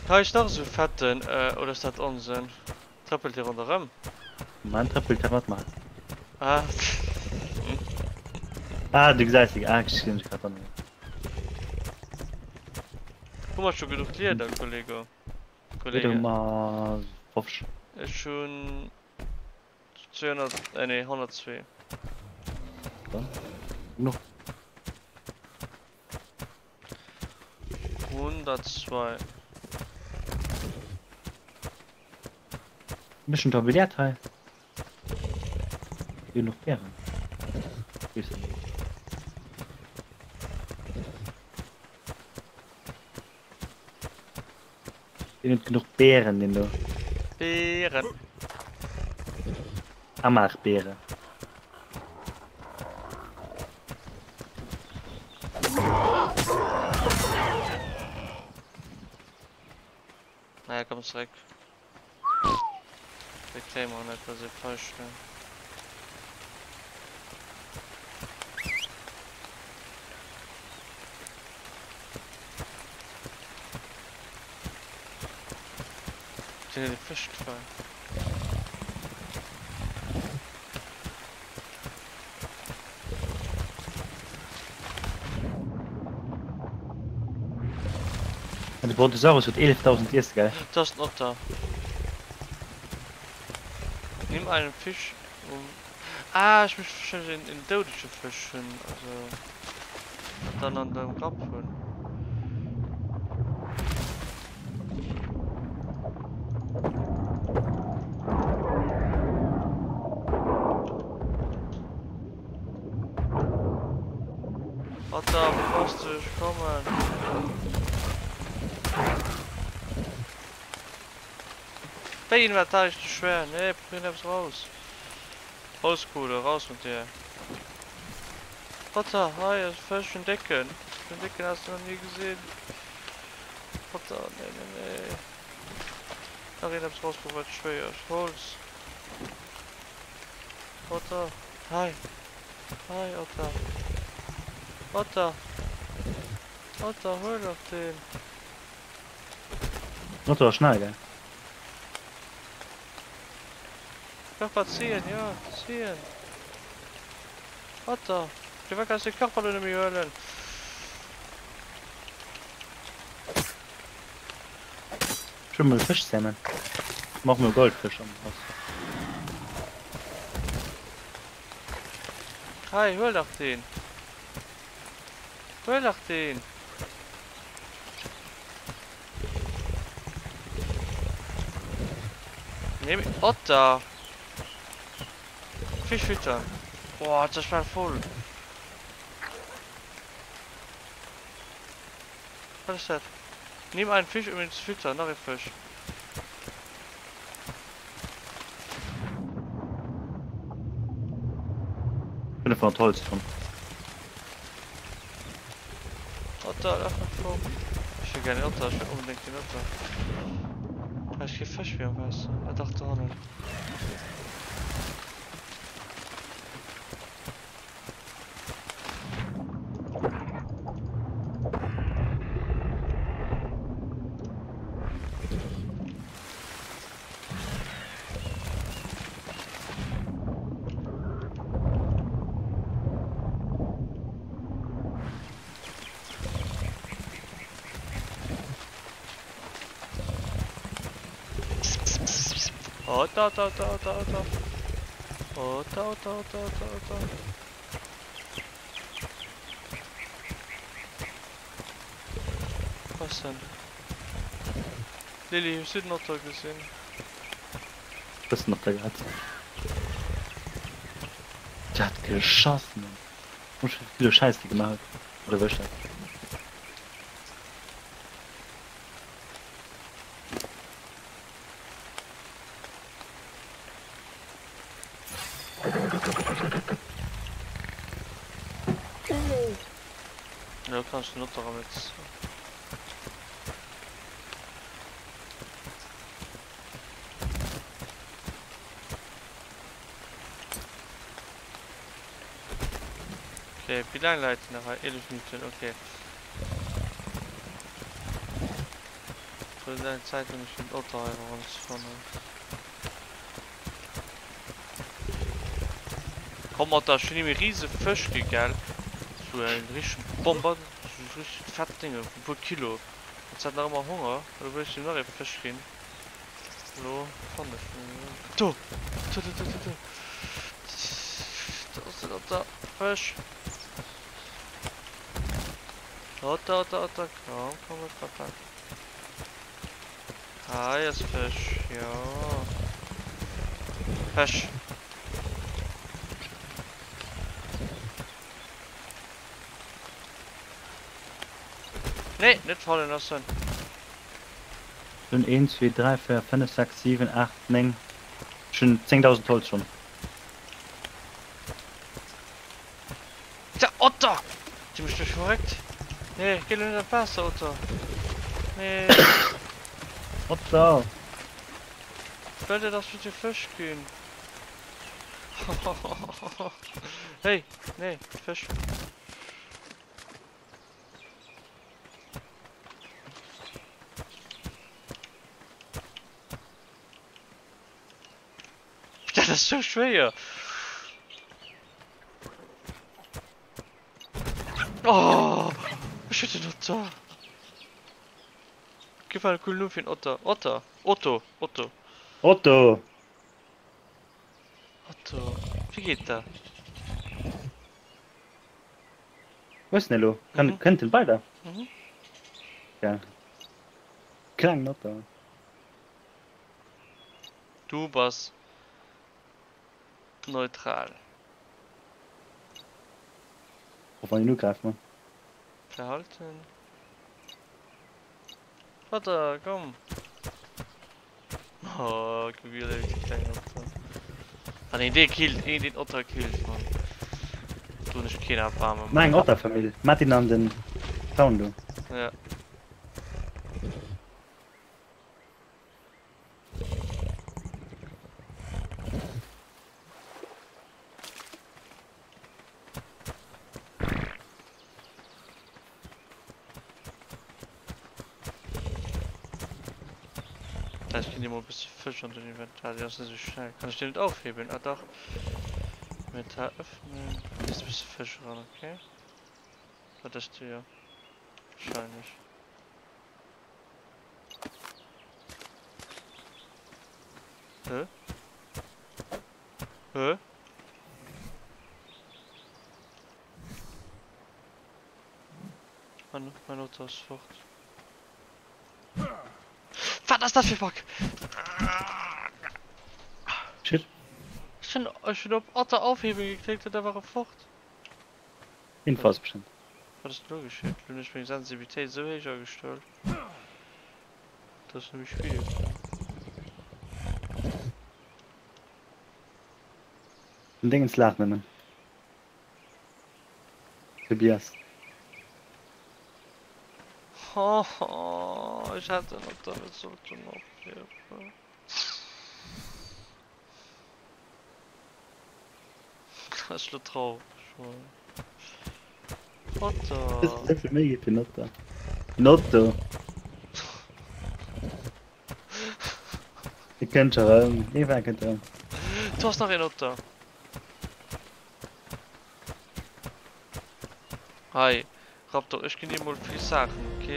Hei ass nach esou fetten, oder ass dat onsen? Trëppelt dee ronderëm? Mein trëppelt kann matmaachen. Ah. Ah, du gesäis deng. Ah, ech gesinn dech grad dann. Hu mer scho genuch Lieder, Kollege? Lieder hu mer 50. Ech hunn 200, äh nee, 102. Dann genuch. 102. Mëschen da Billard hei. Hier noch Bären. Hier net genug Bären den do. Bären. Amachbeere. Naja, komm zréck. Déi kréie mer net, dat ass ee Feischling. Sinn déi Fësch gefall? De Brontosaurus huet 11.000 Iesse, gell? Dat ass den Otter. Nimm einen Fisch um. Ah, ech muss wahrscheinlech een, een doudege Fësch hunn, also dann an dem Grapp hunn. Otter, wou bass du? Ech kommen. Wéi Inventar ist zu schwer? Nee, probier eppes raus. Holzkohle, raus mat dir. Otter, hei ass e Fësch, en décken. Sou en décken has du nach ni gesinn. Otter, nee, nee, nee. Nach een eppes rausprobieren, wat schwéier ass. Holz. Otter, hei. Hei, Otter. Otter. Otter, huel dach deen. Otter ass schnell, gell? Körper ziehen, jo, ziehen. Otter, firwat kanns du de Körper lo net méi huelen? Ech wëll mol e Fësch zämen. Mach mol Goldfësch am Haus. Hei, huel dach deen. Huel dach deen. Nee, mee Otter. Fisch füttern. Boah, das ist bal voll. Was ist das? Nimm einen Fisch, um ihn zu füttern. Nach e Fësch. Fënnefhonnert Holz schonn. Otter, laf net fort. Ech wëll gär den Otter, ech wëll onbedéngt den Otter. Hei ass kee Fësch méi am Waasser. Ah dach, dohannen. Otter, Otter, Otter, Otter, Otter. Otter, Otter, Otter, Otter, Otter. Was denn? Lilly, hues du den Otter gesinn? Bëssen op der Grenz. Der hat geschoss, Mann. Wéi vill Schäiss déi gemaach huet oder erwëscht hat. Elo kann ech den Otter erëm net. Okay, wéi laang läit en nach hei? 11 Minuten, okay. Wéi laang Zäit hunn ech fir den Otter hei erëmzefannen? Komm Otter, ech hunn him e riese Fësch gi, gell? Sou en richtegen Bomber, sou richteg fett Dénge vun e puer Kilo. Jetzt hat nach ëmmer Honger, elo wëll ech him nach ee Fësch ginn. Elo fannen ech en net. Do! Do, do, do, do, do! Do ass den Otter! Fësch! Otter, Otter, Otter, komm, komm mat Papa. Hei ass Fësch, jo. Fësch! Nee, net fallen loossen. Ech hunn 1, 2, 3, 4, 5, 6, 7, 8, 9, ech hunn 10.000 Holz schonn. Der Otter! Déi mécht mech verréckt. Nee, géi lo net an d'Waasser, Otter. Nee. Otter! Well dat ass fir de Fësch ginn. Hey, nee, Fësch. Dat ass sou schwéier. Oh, ech hunn den Otter. Gif mal e coolen Numm fir en Otter. Otter. Otto. Otto. Otto! Otto. Wéi geet dat? Wou ass den elo? Kann, mhm. Kënnt den bei der? Mhm. Ja. Klengen Otter. Du bass neutral. Och wann een ugräift, man. Verhalten. Otter, komm! Oh, kuck wéi léif dee klengen Otter. Wann een dee killt, een deen Otter killt, Mann. Do hunn ech keen Erbarme Mach eng méi. Otterfamill. Mat deen an den Town do. Ja. Ech ginn dir mol e bësse Fësch an den Inventar, déi ass net esou schnell. Kann ech déi net aufheben? Ah dach. Inventar öffnen. Hier ist e bësse Fësch eran, okay. Dat ass du jo. Wahrscheinlech. Hä? Hä? Mein, mein Auto ass fort. Wat ass dat fir Bug? Shit. Ech hunn, ech hunn op Otter aufheben geklickt an da war e fort. Info ass bestimmt. Wat ass denn elo geschitt? Lo hunn ech meng Sensibilitéit esou héich agestallt, dass ech net méi spille kann. Den Dingens laacht nëmmen. Tobias. Hoho, ech hätt den Otter net sollten ophiewen. Dat ass lo traureg, Mann. Otter. Hues de souvill Méi gi fir den Otter? Den Otto. E kënnt scho rëm. Iergendwann kënnt e rëm. Do ass nach een Otter. Hei, Raptor, ech ginn dir mol vill Saachen, ok?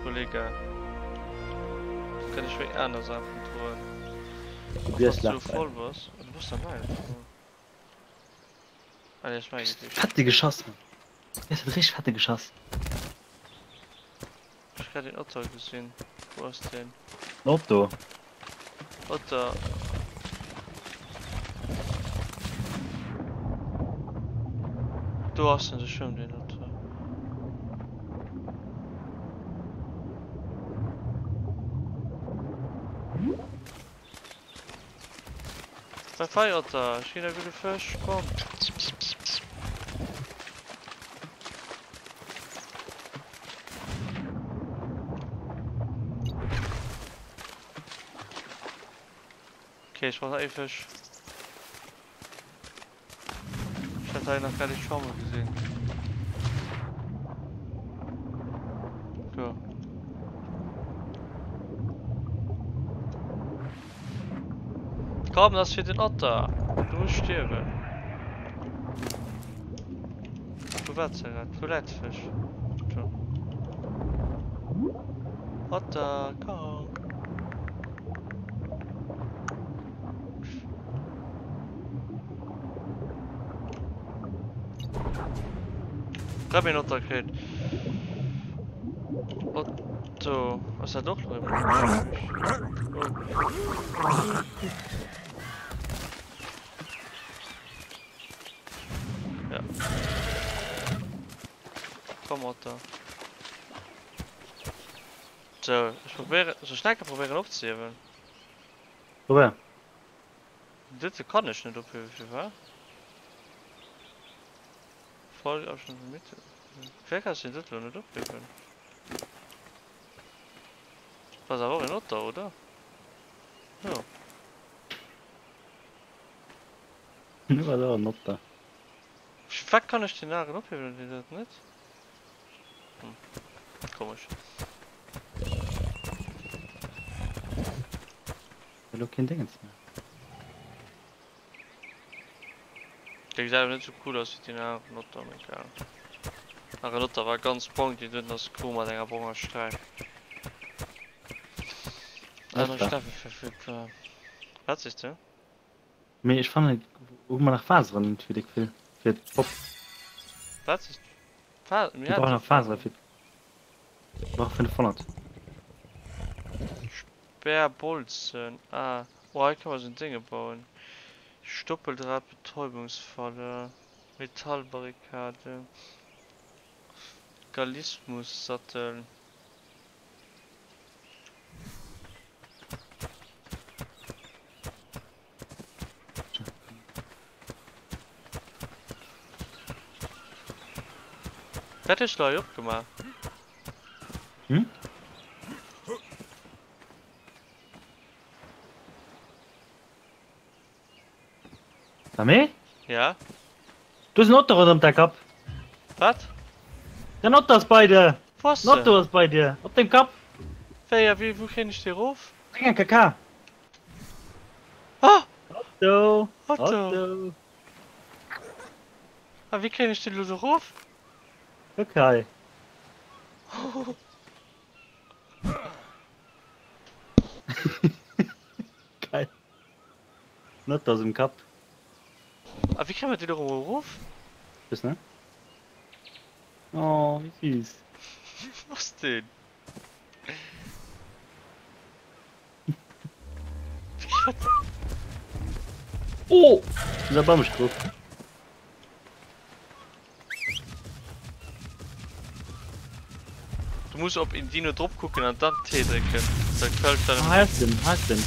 Kollega. Da kann ech meng aner Saachen droen. Du Och biers wann s du lach sou bei. voll bass. Du bass der nei voll. Ah nee, ass mäi gewiescht. Fette geschoss, Mann. Dës huet richteg fette geschoss. Ech grad een Otter gesinn. Wou ass deen? Otto. Otter. Do ass en, de schwëmmt een Otter. Bye bye Otter, ech ginn der gudde Fësch, komm. Okay, ech brauch nach ee Fësch. Ech hat hei nach grad ee Schwamme gesinn. Do. Komm, das ass fir den Otter. Du muss stierwen. Wo war ze grad? Wo läit de Fësch? Do. Otter, komm. Rëm een Otter kritt. Otto. Ass dat och rëm? Oh. Ja. Komm Otter. So, ech probéieren, soll ech nach eng Kéier probéieren opzehiewen? Probéier. Dëse kann ech net ophiewen, firwat? Folge Abstand von Mitte. Firwat kann ech den dëtt lo net ophiewen? Dat ass awer och en Otter, oder? Jo. Dat ass och en Otter. Firwat kann ech den aneren ophiewen an deen drëtten net? Hm, komesch. Elo keen Dingens méi. Dee gesäit awer net sou cool aus wéi deen aneren Otter, mee egal. Aneren Otter war ganz brong, deen doten ass gro mat enger bronger Sträif. Aner Staffe verfügbar. Wat sees de? Mee ech fannen hu mer nach Faseren net fir déck vill fir d'Bob. Wat sees de? Fa Mir brauchen nach Fasere fir mir brauche 500. Sperrbolzen, ah, oh hei kann man sou Dénge bauen, Stoppeldraht, Betäubungsfalle, Metallbarrikade. Gallismus-Sattel. Wat hues du hei opgemaach? Hm? Samé? Ja? Du ass en Otto ronderëm däi Kapp. Wat? Den Otto ass bei dir. Wou ass Den Otto en? ass bei dir. Op dengem Kapp. Wéi a wéi wou kréien ech dee rof? Dréck eng KK. Ah! Otto! Otto! Otto! A wéi kréien ech deen elo do rof? Kuck hei. Geil. Den Otto ass um Kapp. A wéi kréie mer deen elo erëm erof? Weess net. Oh, wéi süß. Wou ass deen? Oh! Ass e Bamsch drop. Du muss op een Dino drop kucken an dann T drécken. Da fällt dann. Ah, hei ass den, hei ass den.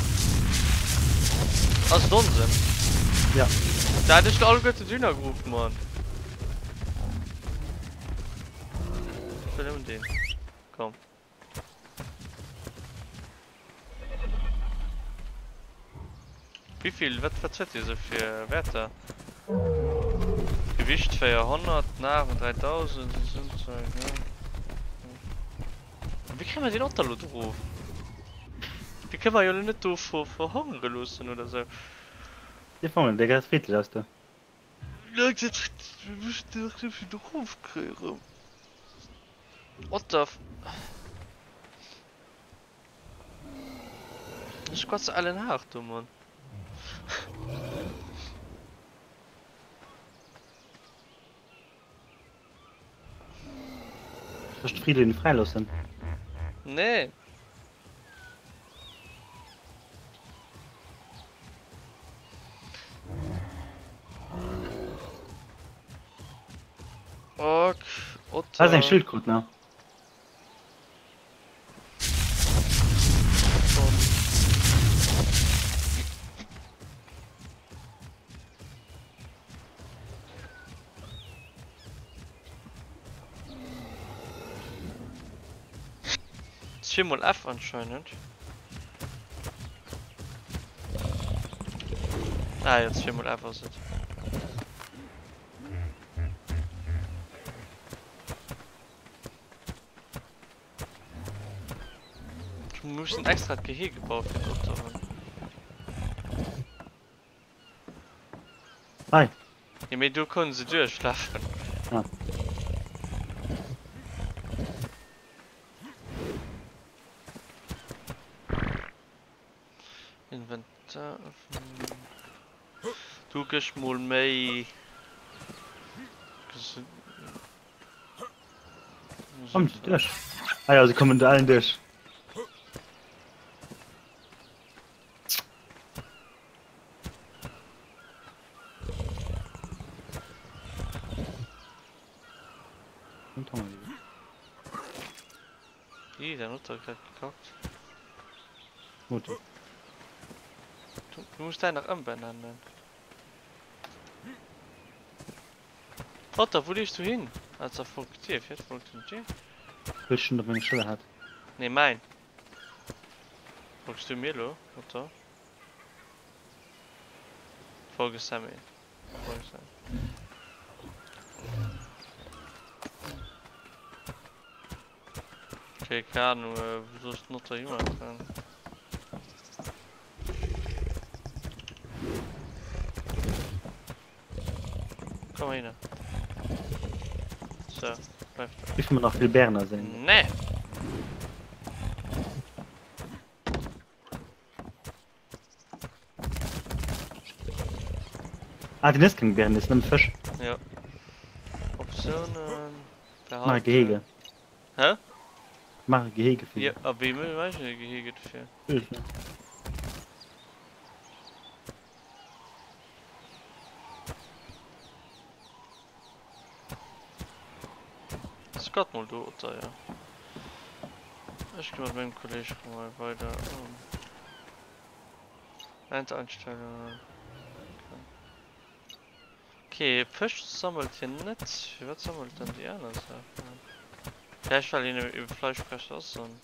Ass et onsen? Ja. Da hat ech alleguerten d'Hühner geruff, Mann. Ech wëll nëmmen deen. Komm. Wéivill, wat, wat huet dee sou fir Wäerter? Gewicht 400, Nahrung 3000, Gesundheit, ja. Wéi kréie mer deen Otter lo do erof? Dee kënne mer jo lo net do verhongere loossen oder sou. Dee Vongel, dee gesäit friddlech aus do. Mir mussen deen nach iergendwéi do erofkréien erëm. What the f. Ech quatze ellen haart do, Mann. Soll ech de Fridolin fräiloossen? Nee. Ok, Hei ass eng Otter. Schildkrot, ne? Zweemol F anscheinend. Ah jo, zweemol F ass et. Ech muss en extrat Gehege bauen fir d'Otteren. Hei. Jo mee do kënnen se duerchlafen. Ah. Inventar öffnen. Du gësch mol méi. Kommen se duerch? Ah ja, se kommen do allen duerch. Ih, den Otter huet grad gekackt. Motor. Du, du muss däin nach ëmbenennen. Otter, wou leefs du hin? Ah, da folgt dir. Firwat folgt en dir? Wëll ech en op menger Schëller hat. Nee, mäin. Folgs du mir lo, Otter? Folge Sammy. Folge Sammy. Okay, keine Ahnung, äh, wou soll ech den Otter himaachen? Komm hin. So, bleif da. Dierfe mer nach vill Bären ersinn? Nee! Ah, den ësst keng Bären, den ësst nëmme Fësch. Ja. Optiounen. Mach e Gehege. Hä? Mach e Gehege fir. Ja, a wéi mach ech e Gehege dofir? Weess ech net. Bass grad mol do, Otter, jo. Ech gi mat mengem Kolleg rëm hei weider. Endeinstellungen. Okay, Fësch sammelt hien net. Firwat sammelt dann déi aner Saachen? Vläicht well hien ebe Fleischfresser ass an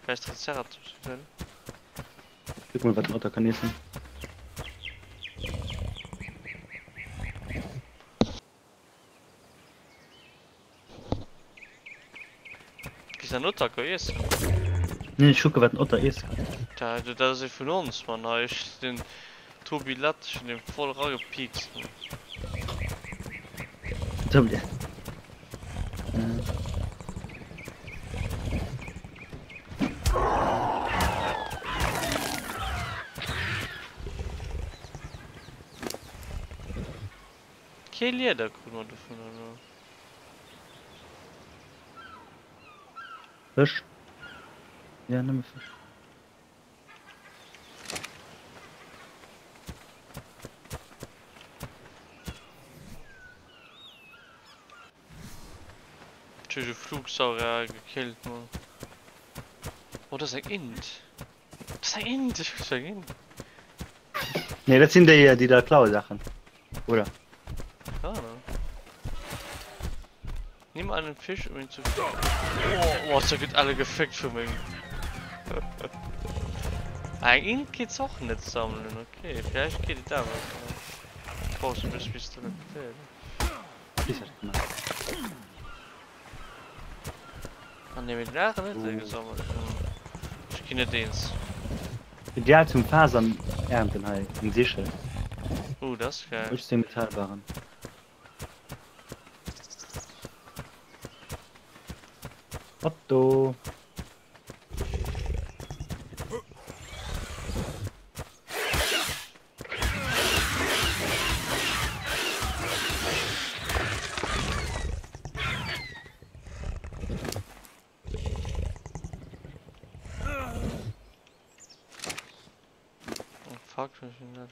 vläicht Triceratops wëll. Kuck mol wat den Otter kann iessen. Gees en Otter go iessen? Nee, ech kucke wat den Otter iesse kann. Da, dat ass ee vun ons, Mann. Hei, ech den Tobi Lett, ech hunn dee voll eragepiikst, Mann. Tobi. Kee Lieder krut mer dovun elo. Fësch? Ja, nëmme Fësch. Ech hu e Flugsaurier gekillt, Mann. Oh, dat ass eng Int. Dat ass eng Int, ech wëll eng Int. Nee, dat sinn déi, déi da klaue Saachen, oder? Keine Ahnung. Nimm einen Fisch, um ihn zu. Oh, oh, da gëtt alle gefickt vu mengem. Eng Int geet och net sammelen, okay. Vielleicht geet et awer. Brauchst du bis bis du Bis hat gemacht. Ah nee, mee den Aachen huet e gesammelt. Ech ginn net eens. Ideal zum Fasern ernten hei, eng Sichel. Uh, dat ass geil. 18 Metallbarren. Otto. Oh fuck, was ist denn das?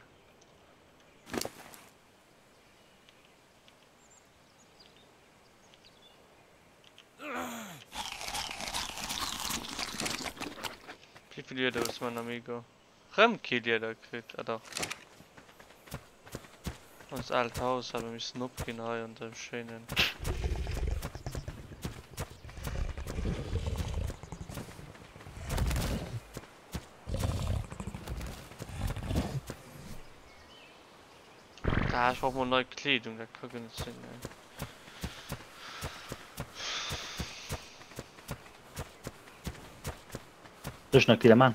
Wie viel Lieder ist mein Amigo? Rëm kee Lieder kritt, ah dach. Ons aalt Haus hat mer missen opginn hei an dem schéinen. Ah, ech brauch mol nei Kleedung, dat ka guer net sinn, ey. Soll ech nach Kleeder man?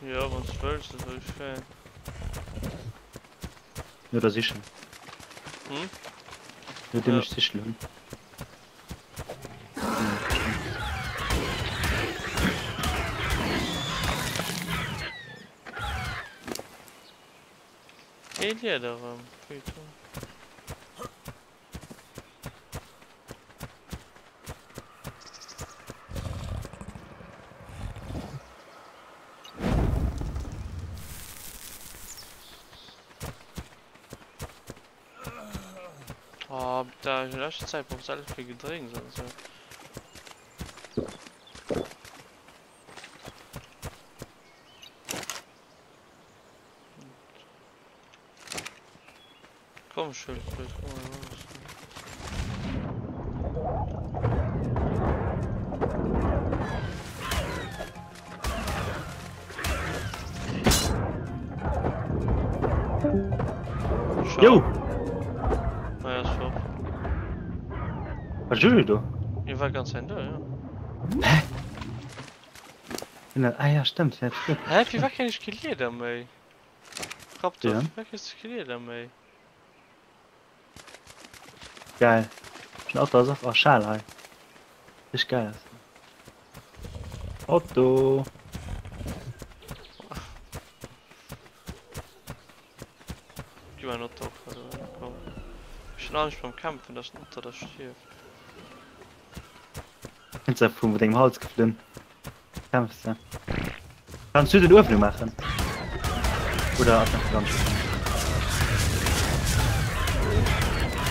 Jo, wann s wëlls, dat wär schéin. No der Sichel. Hm? Nodeem Ja. ech d'Sichel hunn. Kee Lieder erëm, Peter. Oh, da in letzter Zeit brauchst du alles viel Gedrängs und so. Komm Schildkröt, komm mal raus. Jo! Ah, ja, ist fort. War Juju do? Hie war ganz Zäit do, ja. Hä? Ah ja, stimmt, ja, stimmt. Hä, firwat kréien ech kee Lieder méi? Raptor, Ja. firwat kriss du kee Lieder méi? Geil. Den Auto ass och a Schal hei. Richtig geil ass. Otto. Gib mal einen Otto op, also, komm. Ech hunn Angscht beim Kämpfen, dass den Otter da stierft. Kënns de vu dengem Hals geflunn. Kämpfs de. Kanns du den Uewen umaachen? Oder ass nach ganz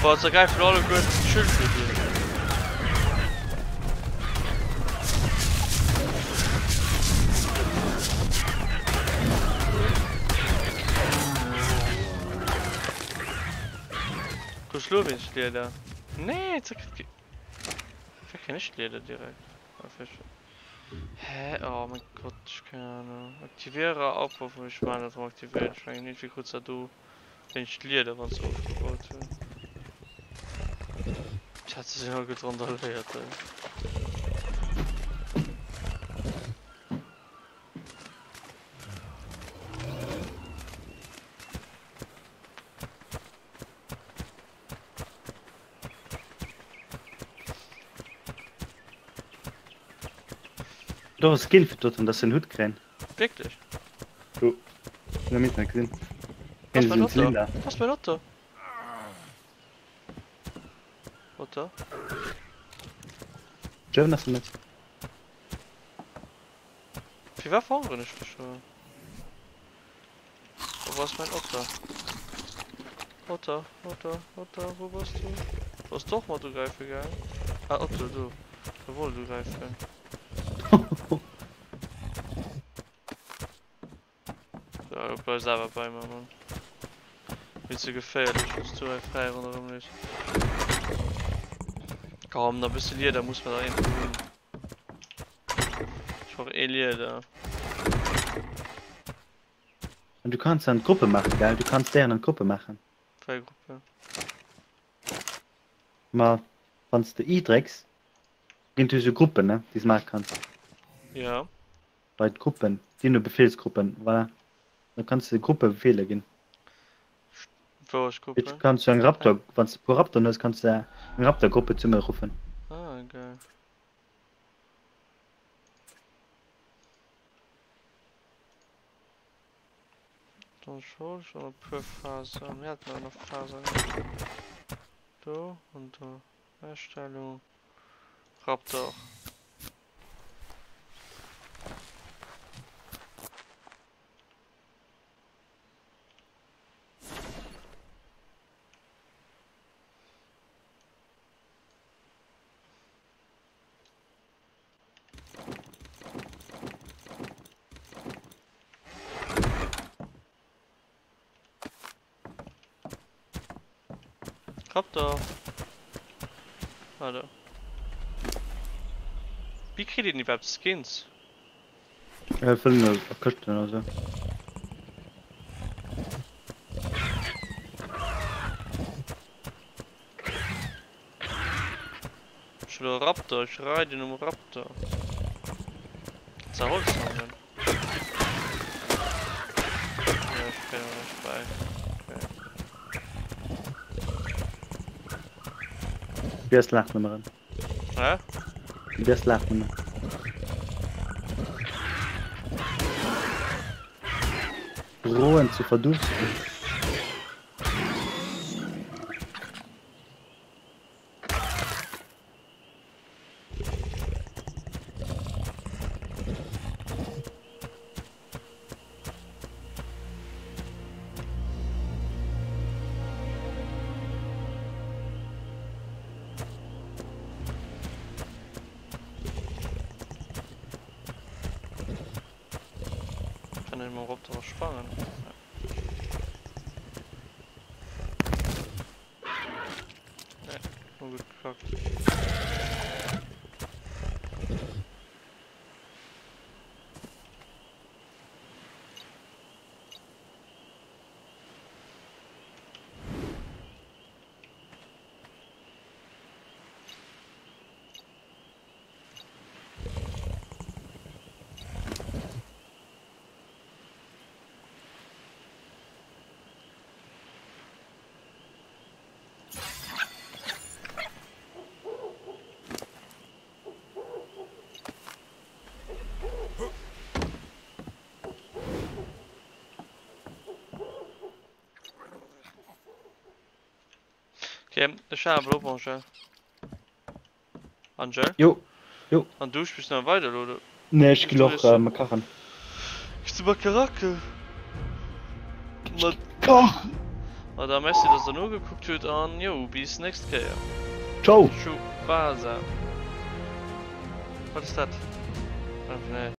Boah, zergräifen alleguerten d'Schildkröten. Krus lo wéinst Lieder? Nee, ze kritt Wéi kréien ech Lieder direkt? Ah, vläicht. Hä? Oh mein Gott, ech keng Ahnung. Aktiviere Aufbau vum ech maachen dat erëm aktivéieren. Ech mengen iergendwéi krut se do wéinst Lieder wann se ofgebaut hunn. Tja, se sinn all gutt randaléiert hei. Do ass Skin fir d'Otteren, dass se en Hutt kréien. Wierklech? Jo, hun am Internet gesinn. Ass mäin Otter? Ass mäin Otter? Otter? German ass en net. Firwat verhongeren ech mech scho? Wo ass mein Otter? Otter, Otter, Otter, wo bass du? Du bass doch mat ugräife gaang. Ah, Otto, do. Der wollt ugräifen. So, du bleifs awer bei mer, Mann. Mir ze geféierlech, wann s du hei fräi ronderëm leefs. Komm, nach e bësse Lieder muss mer da iergendwou hunn. Ech brauch ee Lieder. An du kanns an Gruppe maachen, gell? Du kanns Déieren an Gruppe maachen. Wei Gruppe? Ma wann s de I drécks, ginn du sou Gruppen, ne, déi s maache kanns. Ja. Bei d'Gruppen, déi no Befehlsgruppen, voilà. Da kanns de Gruppe Befehle ginn. Wou ass Gruppe? Du kanns du eng Raptor, wann s de e puer Raptoren hues, kanns de eng Raptorgruppe zesummeruffen. Ah, geil. Dann schaue ich an e puer Fasern. Mir haten nach Fasern. Do und do. Erstellung. Raptor. Raptor. Ah, da. Wie kriegt ihr denn überhaupt Skins? Äh, fëllen a Këschten oder sou. Ech hunn e Raptor, ech reiden um Raptor. Ze Holz sammeln. Ja, ech kréien awer näischt bäi. Okay. Tobias laacht nëmme rëm. Hä? Tobias laacht nëmme. Drohen ze verdursten. Kann ech mam Roboter sprangen? Nee, nur gekackt. Okay, ech halen op, Angèle. Angel? Jo, jo. An du spills nach weider elo, oder? Nee, ech ginn och äh, kachen. Gehst du mal Karacke? Kochen! Ma da merci, dass der nogekuckt hutt an jo, bis nächst Kéier. Ciao! Tschau, Basa. Wat ass dat? Ah, nee.